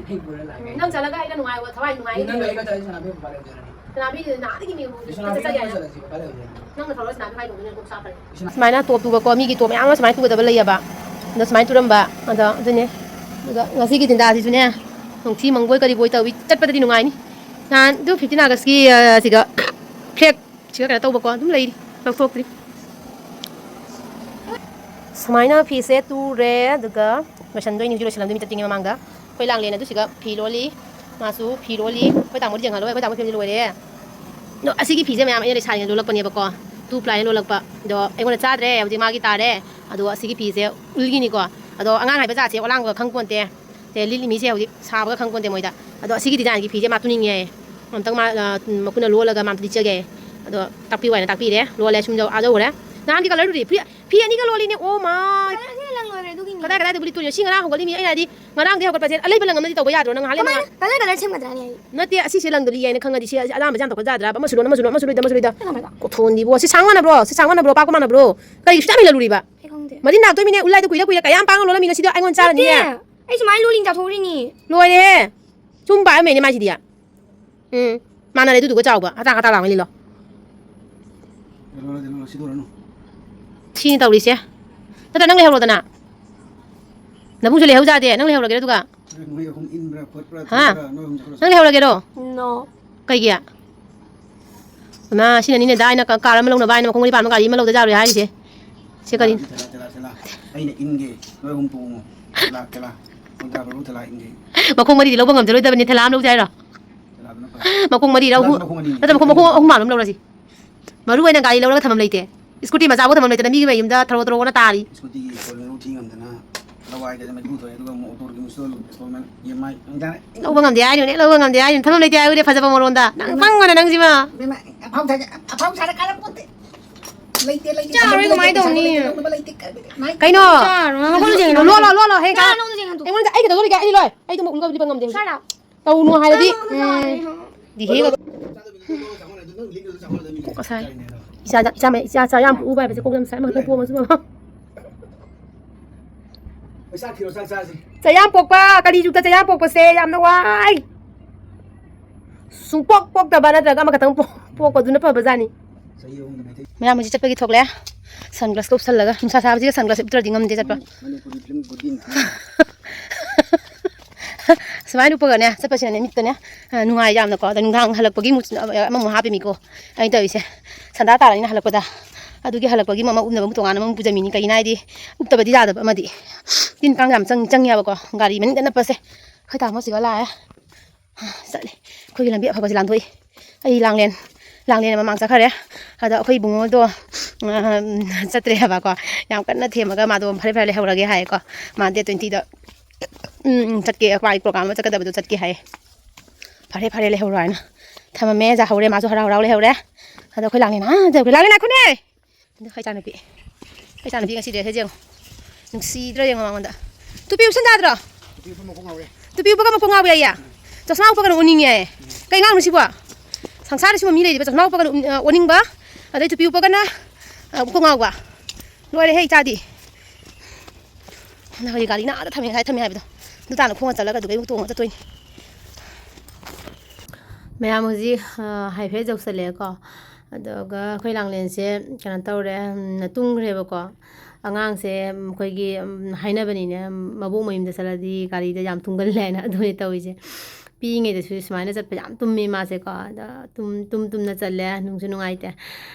ꯑꯩ ꯄꯨꯔ ꯂꯥꯛꯑꯒꯦ꯫ ꯅꯪ ꯆꯠꯂꯒ ꯑꯩꯅ ꯅꯨꯡꯉꯥꯏꯕ, ꯊꯋꯥꯏ ꯅꯨꯡꯉꯥꯏꯅꯤ꯫ ꯅꯪ ꯒꯥꯔꯤꯒ ꯆꯠꯂꯗꯤ ꯁꯅꯥꯕꯤ ꯃꯄꯥ ꯂꯩꯍꯧꯗꯣꯏꯔꯅꯤ꯫ ꯁꯅꯥꯕꯤ ꯅꯥꯗꯒꯤ ꯃꯤ ꯁꯅꯥꯕꯤ ꯆꯠꯆꯒꯦ ꯍꯥꯏꯅ꯫ ꯆꯠꯂꯁꯤ ꯃꯄꯥ ꯂꯩꯍꯧꯗꯣꯏꯔꯅꯤ꯫ ꯅꯪꯅ ꯊꯧꯔ ꯁꯅꯥꯕꯤ ꯃꯄꯥ ꯂꯩꯍꯧꯗꯣꯏꯅ ꯀꯣꯛ ꯁꯥ ꯐꯔꯦ꯫ ꯁꯨꯃꯥꯏꯅ ꯇꯣꯞ ꯇꯨꯕꯀꯣ, ꯃꯤꯒꯤ ꯇꯣꯞ ꯃꯌꯥꯝ ꯑꯃ ꯁꯨꯃꯥꯏꯅ ꯇꯨꯒꯗꯕ ꯂꯩꯌꯦꯕ꯫ ꯑꯗꯣ ꯁꯨꯃꯥꯏꯅ ꯇꯨꯔꯝꯕ꯫ ꯑꯗꯣ ꯑꯗꯨꯅꯦ꯫ ꯑꯗꯨꯒ ꯉꯁꯤꯒꯤ ꯇꯤꯟꯗꯥꯁꯤꯁꯨꯅꯦ, ꯅꯣꯡꯊꯤ ꯃꯪꯕꯣꯏ ꯀꯔꯤꯕꯣꯏ ꯇꯧꯏ꯫ ꯆꯠꯄꯗꯗꯤ ꯅꯨꯡꯉꯥꯏꯅꯤ꯫ ꯅꯍꯥꯟ ꯑꯗꯨ fifteen Augustꯀꯤ, ꯑ, ꯁꯤꯒ flag ꯁꯤꯒ ꯀꯩꯅꯣ ꯇꯧꯕꯀꯣ, ꯑꯗꯨꯝ ꯂꯩꯔꯤ, ꯂꯧꯊꯣꯛꯇ꯭ꯔꯤ꯫ ꯁꯨꯃꯥꯏꯅ ꯐꯤꯁꯦ ꯇꯨꯔꯦ, ꯑꯗꯨꯒ ꯂꯣꯏꯁꯟꯗꯣꯏꯅꯤ, ꯍꯧꯖꯤꯛ ꯂꯣꯏꯁꯜꯂꯝꯗꯣꯏꯅꯤ, ꯃꯤꯇꯔ ꯇꯤꯡꯉꯦ ꯃꯃꯥꯡꯗ꯫ ꯑꯩꯈꯣꯏ ꯂꯥꯡꯂꯦꯟ ꯑꯗꯨ ꯁꯤꯒ ꯐꯤ ꯂꯣꯜꯂꯤ, ꯃꯥꯁꯨ ꯐꯤ ꯂꯣꯜꯂꯤ꯫ ꯑꯩꯈꯣꯏ ꯇꯥꯃꯣꯗꯤ ꯌꯦꯡꯍꯜꯂꯣꯏ, ꯑꯩꯈꯣꯏ ꯇꯥꯃꯣ ꯐꯤꯂꯝꯗꯤ ꯂꯣꯏꯔꯦ꯫ ꯑꯗꯣ ꯑꯁꯤꯒꯤ ꯐꯤꯁꯦ ꯃꯌꯥꯝ ꯑꯩꯅ ꯂꯩꯁꯥꯔꯤꯉꯩꯗ ꯂꯣꯜꯂꯛꯄꯅꯦꯕꯀꯣ, two plyꯅ ꯂꯣꯜꯂꯛꯄ꯫ ꯑꯗꯣ ꯑꯩꯉꯣꯟꯗ ꯆꯥꯗ꯭ꯔꯦ, ꯍꯧꯖꯤꯛ ꯃꯥꯒꯤ ꯇꯥꯔꯦ꯫ ꯑꯗꯣ ꯑꯁꯤꯒꯤ ꯐꯤꯁꯦ ꯎꯜꯒꯤꯅꯤꯀꯣ꯫ ꯑꯗꯣ ꯑꯉꯥꯡ ꯍꯥꯏꯕ ꯖꯥꯠꯁꯦ ꯑꯣꯂꯥꯡꯕꯒ ꯈꯪ ꯄꯣꯟꯇꯦ꯫ ꯁꯦ ꯂꯤꯠꯂꯤ ꯃꯤꯁꯦ ꯍꯧꯖꯤꯛ ꯁꯥꯕꯒ ꯈꯪ ꯄꯣꯟꯇꯦ ꯃꯣꯏꯗ꯫ ꯑꯗꯣ ꯑꯁꯤꯒꯤ ꯗꯤꯖꯥꯏꯟꯒꯤ ꯐꯤꯁꯦ ꯃꯥ ꯇꯨꯅꯤꯡꯉꯦ ꯍꯥꯏꯌꯦ꯫ ꯑꯝꯇꯪ ꯃꯥ, ꯑ, ꯃꯈꯨꯠꯅ ꯂꯣꯜꯂꯒ ꯃꯥ ꯑꯝꯇ ꯂꯤꯠꯆꯒꯦ ꯍꯥꯏꯌꯦ꯫ ꯑꯗꯣ ꯇꯥꯛꯄꯤꯌꯨ ꯍꯥꯏꯅ ꯇꯥꯛꯄꯤꯔꯦ꯫ ꯂꯣꯜꯂꯦ, ꯁꯨꯝ ꯌꯧ-, ꯑꯥ ꯌꯧꯔꯦ꯫ ꯅꯍꯥꯟꯒꯤ colourꯗꯨꯗꯤ ꯐꯤ, ꯐꯤ ꯑꯅꯤꯒ ꯂꯣꯜꯂꯤꯅꯦ꯫ Oh my! ꯑꯗꯨꯒꯤꯅꯤ꯫ ꯀꯗꯥꯏ ꯀꯗꯥꯏꯗꯕꯨ ꯂꯤꯠꯇꯣꯔꯤꯅꯣ? ꯁꯤ ꯉꯔꯥꯡ ꯍꯧꯒꯠꯂꯤꯃꯤ꯫ ꯑꯩꯅ ꯍꯥꯏꯗꯤ, ꯉꯔꯥꯡꯗꯒꯤ ꯍꯧꯒꯠꯄꯁꯦ ꯑꯂꯩꯕ ꯂꯪ ꯑꯃꯗꯤ ꯇꯧꯕ ꯌꯥꯗ꯭ꯔꯣ? ꯅꯪ ꯉꯥꯏꯍꯥꯛ ꯂꯩ ꯀꯃꯥꯏꯅ ꯉꯥꯏꯍꯥꯛ ꯀꯂꯔ ꯀꯂꯔ ꯁꯦꯝꯒꯗ꯭ꯔꯥꯅꯦ ꯑꯩ? ꯅꯠꯇꯦ, ꯑꯁꯤꯁꯦ ꯂꯪꯗꯣ ꯂꯤꯌꯦ ꯍꯥꯏꯅ ꯈꯪꯉꯗꯤ ꯁꯤ ꯑꯔꯥꯟꯕꯁꯦ ꯌꯥꯝ ꯇꯧꯈꯠ ꯌꯥꯗ꯭ꯔꯥꯕ? ꯑꯃꯁꯨ ꯂꯣꯟ, ꯑꯃꯁꯨ ꯂꯣꯟ, ꯑꯃꯁꯨ ꯂꯣꯏꯗ, ꯑꯃꯁꯨ ꯂꯣꯏꯗ꯫ ꯀꯣꯊꯣꯟꯗꯤꯕꯣ꯫ ꯁꯤ ꯁꯥꯡ ꯃꯥꯟꯅꯕ꯭ꯔꯣ? ꯁꯤ ꯁꯥꯡ ꯃꯥꯟꯅꯕ꯭ꯔꯣ? ꯄꯥꯛꯄ ꯃꯥꯟꯅꯕ꯭ꯔꯣ? ꯀꯔꯤ ꯁꯨꯛꯌꯥꯝ ꯍꯦꯟꯖꯜꯂꯨꯔꯤꯕ? ꯑꯩ ꯈꯪꯗꯦ꯫ ꯃꯔꯤꯟ ꯅꯥꯔꯛꯇꯣꯏꯃꯤꯅꯦ꯫ ꯎꯜ ꯂꯥꯏꯗ ꯀꯨꯏꯔ ꯀꯨꯏꯔ ꯀꯌꯥꯝ ꯄꯥꯡꯉ ꯂꯣꯜꯂꯝꯃꯤꯅꯣ? ꯁꯤꯗ ꯑꯩꯉꯣꯟꯗ ꯆꯥꯔꯅꯤꯅꯦ꯫ ꯅꯠꯇꯦ꯫ ꯑꯩ ꯁꯨꯃꯥꯏꯅ ꯂꯣꯜꯂꯤꯅꯤ ꯆꯥꯊꯣꯛꯎꯔꯤꯅꯤ꯫ ꯂꯣꯏꯔꯦꯍꯦ꯫ ꯁꯨꯝ ꯄꯥꯛꯑꯝꯃꯦꯅꯦ ꯃꯥꯏꯁꯤꯗꯤ꯫ ꯎꯝ꯫ ꯃꯥꯟꯅꯔꯦ ꯑꯗꯨꯗꯨꯒ ꯆꯥꯎꯕ꯫ ꯑꯇꯥꯡ ꯑꯇꯥꯡ ꯂꯥꯡꯉ ꯂꯤꯂꯣ꯫ ꯂꯣꯜꯂꯣ, ꯂꯣꯜꯂꯣ, ꯁꯤ ꯂꯣꯜꯂꯅꯨ꯫ ꯁꯤꯅꯤ ꯇꯧꯔꯤꯁꯦ꯫ ꯅꯠꯇ꯭ꯔ ꯅꯪ ꯂꯩꯍꯧꯔꯣꯗꯅ꯫ ꯅꯕꯨꯡꯁꯨ ꯂꯩꯍꯧ ꯌꯥꯗꯦ꯫ ꯅꯪ ꯂꯩꯍꯧꯔꯒꯦꯔꯣ ꯑꯗꯨꯒ? ꯅꯣꯏ ꯑꯍꯨꯝ ꯏꯟꯕ꯭ꯔꯥ ꯈꯣꯠꯄ꯭ꯔꯥ ꯍꯥ? ꯇꯧꯕ꯭ꯔꯥ? ꯅꯣꯏ ꯑꯍꯨꯝ ꯆꯠꯈ꯭ꯔꯣ꯫ ꯅꯪ ꯂꯩꯍꯧꯔꯒꯦꯔꯣ? No꯫ ꯀꯩꯒꯤ? ꯏꯃꯥ, ꯁꯤꯅꯅꯤꯅꯦ ꯗꯥ ꯑꯩꯅ ꯀ-, ꯀꯥꯔ ꯑꯃ ꯂꯧꯅꯕ ꯍꯥꯏꯅ ꯃꯈꯣꯡ ꯃꯔꯤ ꯄꯥꯟꯕ ꯒꯥꯔꯤ ꯑꯃ ꯂꯧꯗ ꯌꯥꯔꯣꯏ ꯍꯥꯏꯔꯤꯁꯦ꯫ ꯁꯦ ꯀꯔꯤ? ꯊꯦꯂꯥ, ꯊꯦꯂꯥ, ꯊꯦꯂꯥ꯫ ꯑꯩꯅ ꯏꯟꯒꯦ꯫ ꯅꯣꯏ ꯑꯍꯨꯝ ꯇꯣꯡꯉꯣ꯫ ꯊꯦꯂꯥ, ꯊꯦꯂꯥ꯫ ꯀꯨꯟꯊ꯭ꯔꯥ ꯄꯤꯕ ꯊꯦꯂꯥ ꯏꯟꯒꯦ꯫ ꯃꯈꯣꯡ ꯃꯔꯤꯗꯤ ꯂꯧꯕ ꯉꯝꯖꯔꯣꯏꯗꯕꯅꯤ, ꯊꯦꯂꯥ ꯑꯃ ꯂꯧꯁꯦ ꯍꯥꯏꯔꯣ? ꯊꯦꯂꯥ ꯑꯗꯨꯅ ꯐꯔꯦ꯫ ꯃꯈꯣꯡ ꯃꯔꯤ ꯂꯧ-, ꯊꯦꯂꯥ ꯃꯈꯣꯡ ꯑꯅꯤꯅꯦ꯫ ꯅꯠꯇ꯭ꯔ ꯃꯈꯣꯡ, ꯃꯈꯣꯡ ꯑꯍꯨꯝ ꯃꯥꯟꯕ ꯑꯃ ꯂꯧꯔꯁꯤ꯫ ꯃꯔꯨ ꯑꯣꯏꯅ ꯒꯥꯔꯤ ꯂꯧꯔꯒ ꯊꯝꯐꯝ ꯂꯩꯇꯦ꯫ ꯁ꯭ꯀꯨꯇꯤ ꯃꯆꯥꯐꯥꯎ ꯊꯝꯐꯝ ꯂꯩꯇꯅ ꯃꯤꯒꯤ ꯃꯌꯨꯝꯗ ꯊꯔꯣ ꯊꯔꯣꯅ ꯇꯥꯔꯤ꯫ ꯁ꯭ꯀꯨꯇꯤꯒꯤ ꯀꯣꯜ ꯃꯔꯨ ꯊꯤ ꯉꯝꯗꯅ ꯂꯋꯥꯏꯗ ꯃꯩꯈꯨ ꯊꯣꯛꯑꯦ, ꯑꯗꯨꯒ ꯑꯃꯨꯛ ꯑꯣꯇꯣꯒꯤ ꯏꯟꯁꯇꯣꯜ ꯏꯟꯁꯇꯣꯜꯃꯦꯟ ꯏ ꯑꯦꯝ ꯑꯥꯏ ꯉꯝꯖꯔꯦ꯫ ꯂꯧꯕ ꯉꯝꯗꯦ ꯍꯥꯏꯅꯨꯅꯦ, ꯂꯧꯕ ꯉꯝꯗꯦ ꯍꯥꯏꯅꯨ꯫ ꯊꯝꯐꯝ ꯂꯩꯇꯦ ꯍꯥꯏꯕꯗꯤ ꯐꯖꯕ ꯃꯔꯣꯟꯗ꯫ ꯅꯪ ꯏꯃꯥ꯫ ꯄꯪꯉꯣꯅꯦ ꯅꯪꯁꯤꯃ꯫ ꯏꯃꯥ, ꯑꯐꯥꯎ ꯁꯥꯏ-, ꯑꯐꯥꯎ ꯁꯥꯔ ꯀꯥꯟꯅꯄꯣꯠꯇꯦ꯫ ꯂꯩꯇꯦ, ꯂꯩꯇꯦ, ꯆꯥꯔꯣꯏ, ꯊꯝꯐꯝ ꯀꯃꯥꯏꯅ ꯂꯩꯇꯦ, ꯇꯧꯅꯤ? ꯂꯩꯇꯦ, ꯂꯩꯇꯦ, ꯂꯩꯇꯦ꯫ ꯀꯩꯅꯣ? ꯆꯥꯔꯣꯏ, ꯍꯧꯒꯠꯂꯨ ꯆꯦꯡ ꯂꯣꯜꯂꯣ, ꯂꯣꯜꯂꯣ, ꯍꯦ, ꯆꯥ ꯀꯥ-, ꯂꯣꯜꯂꯨ ꯆꯦꯡ ꯍꯟꯗꯣꯛ꯫ ꯑꯩꯉꯣꯟꯗ ꯑꯩ ꯀꯩꯗꯧꯗꯣꯔꯤꯒꯦ? ꯑꯩꯗꯤ ꯂꯣꯏ꯫ ꯑꯩ ꯑꯗꯨꯝ ꯎꯅꯕꯗꯤ ꯉꯝꯗꯦ ꯍꯧꯖꯤꯛ꯫ Shut up꯫ ꯇꯧꯅꯨ ꯍꯥꯏꯔꯗꯤ꯫ ꯆꯥꯔꯣꯏ, ꯎꯝ꯫ ꯆꯥꯔꯣꯏ꯫ ꯗꯤꯍꯦꯒ꯫ ꯀꯣꯛꯀ ꯁꯥꯏ꯫ ꯏꯆꯥ, ꯏꯆꯥ, ꯏꯆꯥ, ꯏꯆꯥ ꯌꯥꯝ ꯄꯣꯛꯎꯕ ꯍꯥꯏꯕꯁꯦ ꯀꯣꯛ ꯌꯥꯝ ꯁꯥꯏ꯫ ꯑꯃꯈꯛꯇꯪ ꯄꯣꯛꯑꯃꯁꯨ ꯐꯕ꯫ ꯄꯩꯁꯥ ꯊꯤꯔꯣ, ꯆꯥꯛ ꯆꯥꯁꯤ꯫ ꯆꯌꯥꯝ ꯄꯣꯛꯄ, ꯀꯔꯤ ꯖꯨꯛꯇ ꯆꯌꯥꯝ ꯄꯣꯛꯄꯁꯦ ꯌꯥꯝꯅ ꯋꯥꯏ꯫ ꯁꯨꯡꯄꯣꯛ ꯄꯣꯛꯇꯕ ꯅꯠꯇ꯭ꯔꯒ ꯑꯃꯈꯛꯇꯪ ꯄꯣꯛ-, ꯄꯣꯛꯄꯗꯨꯅ ꯐꯕꯖꯥꯠꯅꯤ꯫ ꯆꯍꯤ ꯑꯍꯨꯝꯒꯤ ꯃꯩꯇꯩ꯫ ꯃꯌꯥꯝ ꯍꯧꯖꯤꯛ ꯆꯠꯄꯒꯤ ꯊꯣꯛꯂꯦ꯫ Sunglass ꯀ ꯎꯞꯁꯜꯂꯒ, ꯅꯨꯡꯁꯥ ꯁꯥꯕꯁꯤꯒ sunglass ꯎꯞꯇ꯭ꯔꯗꯤ ꯉꯝꯗꯦ ꯆꯠꯄ꯫ ꯃꯅꯤꯄꯨꯔꯤ film ꯕꯨꯗꯤ ꯅꯨꯄꯤ꯫ ꯁꯨꯃꯥꯏꯅ ꯎꯞꯄꯒꯅꯦ, ꯆꯠꯄꯁꯤꯅꯅꯦ, ꯃꯤꯠꯇꯅꯦ, ꯑ, ꯅꯨꯡꯉꯥꯏ ꯌꯥꯝꯅꯀꯣ꯫ ꯑꯗ ꯅꯨꯡꯗꯥꯡ ꯍꯜꯂꯛꯄꯒꯤ ꯃꯨꯠ-, ꯑꯃꯃꯨꯛ ꯍꯥꯞꯄꯤꯃꯤꯀꯣ꯫ ꯑꯩꯅ ꯇꯧꯔꯤꯁꯦ, ꯁꯟꯗꯥ ꯇꯥꯔꯅꯤꯅ ꯍꯜꯂꯛꯄꯗ꯫ ꯑꯗꯨꯒꯤ ꯍꯜꯂꯛꯄꯒꯤ ꯑꯃ ꯎꯞꯅꯕ ꯑꯃꯨꯛ ꯇꯣꯉꯥꯟꯅ ꯑꯃꯨꯛ ꯄꯨꯖꯃꯤꯅꯤ꯫ ꯀꯩꯒꯤꯅꯣ ꯍꯥꯏꯗꯤ, ꯎꯞꯇꯕꯗꯤ ꯌꯥꯗꯕ ꯑꯃꯗꯤ꯫ ꯇꯤꯟ ꯀꯥꯡ ꯌꯥꯝ ꯆꯪ-, ꯆꯪꯉꯦꯕꯀꯣ꯫ ꯒꯥꯔꯤ ꯃꯅꯤꯡꯗ ꯅꯞꯄꯁꯦ꯫ ꯑꯩꯈꯣꯏ ꯇꯥꯃꯣꯁꯤꯒ ꯂꯥꯛꯑꯦ꯫ ꯆꯠꯂꯤ꯫ ꯑꯩꯈꯣꯏꯒꯤ ꯂꯝꯕꯤ ꯑꯐꯕꯁꯦ ꯂꯥꯟꯊꯣꯛꯏ꯫ ꯑꯩ ꯂꯥꯡꯂꯦꯟ, ꯂꯥꯡꯂꯦꯟ ꯃꯃꯥꯡ ꯆꯠꯈ꯭ꯔꯦ꯫ ꯑꯗ ꯑꯩꯈꯣꯏ ꯏꯕꯨꯡꯉꯣꯗꯣ, ꯑ, ꯆꯠꯇ꯭ꯔꯦ ꯍꯥꯏꯕꯀꯣ꯫ ꯌꯥꯝ ꯀꯟꯅ ꯊꯦꯝꯃꯒ ꯃꯥꯗꯣ ꯐꯔꯦ ꯐꯔꯦ ꯂꯩꯍꯧꯔꯒꯦ ꯍꯥꯏꯌꯦꯀꯣ꯫ ꯃꯥ date twenty ꯗ, ꯎꯝ, ꯆꯠꯀꯦ, ꯃꯥꯒꯤ program ꯑꯃ ꯆꯠꯀꯗꯕꯗꯣ ꯆꯠꯀꯦ ꯍꯥꯏꯌꯦ꯫ ꯐꯔꯦ ꯐꯔꯦ ꯂꯩꯍꯧꯔꯣ ꯍꯥꯏꯅ ꯊꯝꯃꯝꯃꯦ꯫ ꯌꯥꯍꯧꯔꯦ, ꯃꯥꯁꯨ ꯍꯔꯥꯎ ꯍꯔꯥꯎ ꯂꯩꯍꯧꯔꯦ꯫ ꯑꯗ ꯑꯩꯈꯣꯏ ꯂꯥꯡꯂꯦꯟ, ꯑꯥ, ꯆꯠꯈ꯭ꯔꯦ꯫ ꯂꯥꯡꯂꯦꯟ ꯉꯥꯏꯈꯣꯅꯦ! ꯑꯗꯣ ꯑꯩꯈꯣꯏ ꯏꯆꯥꯅꯨꯄꯤ, ꯑꯩꯈꯣꯏ ꯏꯆꯥꯅꯨꯄꯤ ꯉꯁꯤ dress ꯁꯦ ꯌꯦꯡꯉꯨ꯫ ꯅꯨꯡꯁꯤꯗ꯭ꯔꯣ ꯌꯦꯡꯉꯣ ꯃꯉꯣꯟꯗ꯫ ꯇꯨꯄꯤ ꯎꯞꯁꯟ ꯌꯥꯗ꯭ꯔꯣ? ꯇꯨꯄꯤ ꯎꯞꯄꯒ ꯃꯀꯣꯛ ꯉꯥꯎꯋꯦ ꯍꯥꯏꯌꯦ? ꯆꯁꯃꯥ ꯎꯞꯄꯒꯅ ꯎꯅꯤꯡꯉꯦ ꯍꯥꯏꯌꯦ꯫ ꯀꯩ ꯑꯉꯥꯡꯅꯣ ꯁꯤꯕꯣ? ꯁꯪꯁꯥꯔꯗ ꯁꯤꯕ ꯃꯤ ꯂꯩꯔꯤꯕ? ꯆꯁꯃꯥ ꯎꯞꯄꯒꯅ ꯎꯟ-, ꯑ, ꯑꯣꯅꯤꯡꯕ, ꯑꯗꯩ ꯇꯨꯄꯤ ꯎꯞꯄꯒꯅ, ꯑ, ꯃꯀꯣꯛ ꯉꯥꯎꯕ꯫ ꯂꯣꯏꯔꯦꯍꯦ ꯏꯆꯥꯗꯤ꯫ ꯅꯍꯥꯟꯒꯤ ꯒꯥꯔꯤꯅ ꯑꯥꯗ ꯊꯝꯃꯦ, ꯉꯁꯥꯏ ꯊꯝꯃꯦ ꯍꯥꯏꯕꯗꯣ꯫ ꯑꯗꯨ ꯇꯥꯅ ꯈꯣꯡꯅ ꯆꯠꯂꯒ ꯑꯗꯨꯗꯩ ꯑꯃꯨꯛ ꯇꯣꯡꯉ ꯆꯠꯇꯣꯏꯅꯤ꯫ ꯃꯌꯥꯝ ꯍꯧꯖꯤꯛ, ꯑ, ꯍꯥꯏꯐꯦꯠ ꯌꯧꯁꯜꯂꯛꯑꯦꯀꯣ꯫ ꯑꯗꯨꯒ ꯑꯩꯈꯣꯏ ꯂꯥꯡꯂꯦꯟꯁꯦ ꯀꯩꯅꯣ ꯇꯧꯔꯦ, ꯎꯝ, ꯇꯨꯝꯈ꯭ꯔꯦꯕꯀꯣ꯫ ꯑꯉꯥꯡꯁꯦ ꯑꯩꯈꯣꯏꯒꯤ, ꯎꯝ, ꯍꯥꯏꯅꯕꯅꯤꯅꯦ, ꯃꯕꯣꯛ ꯃꯌꯨꯝꯗ ꯆꯠꯂꯗꯤ ꯒꯥꯔꯤꯗ ꯌꯥꯝ ꯇꯨꯝꯒꯜꯂꯦ ꯍꯥꯏꯅ꯫ ꯑꯗꯨꯅꯦ ꯇꯧꯔꯤꯁꯦ꯫ ꯄꯤꯛꯏꯉꯩꯗꯁꯨ ꯁꯨꯃꯥꯏꯅ ꯆꯠꯄ ꯌꯥꯝ ꯇꯨꯝꯃꯤ ꯃꯥꯁꯦꯀꯣ꯫ ꯑꯗ ꯇꯨꯝ, ꯇꯨꯝ ꯇꯨꯝꯅ ꯆꯠꯂꯦ, ꯅꯨꯡꯁꯨ ꯅꯨꯡꯉꯥꯏꯇꯦ꯫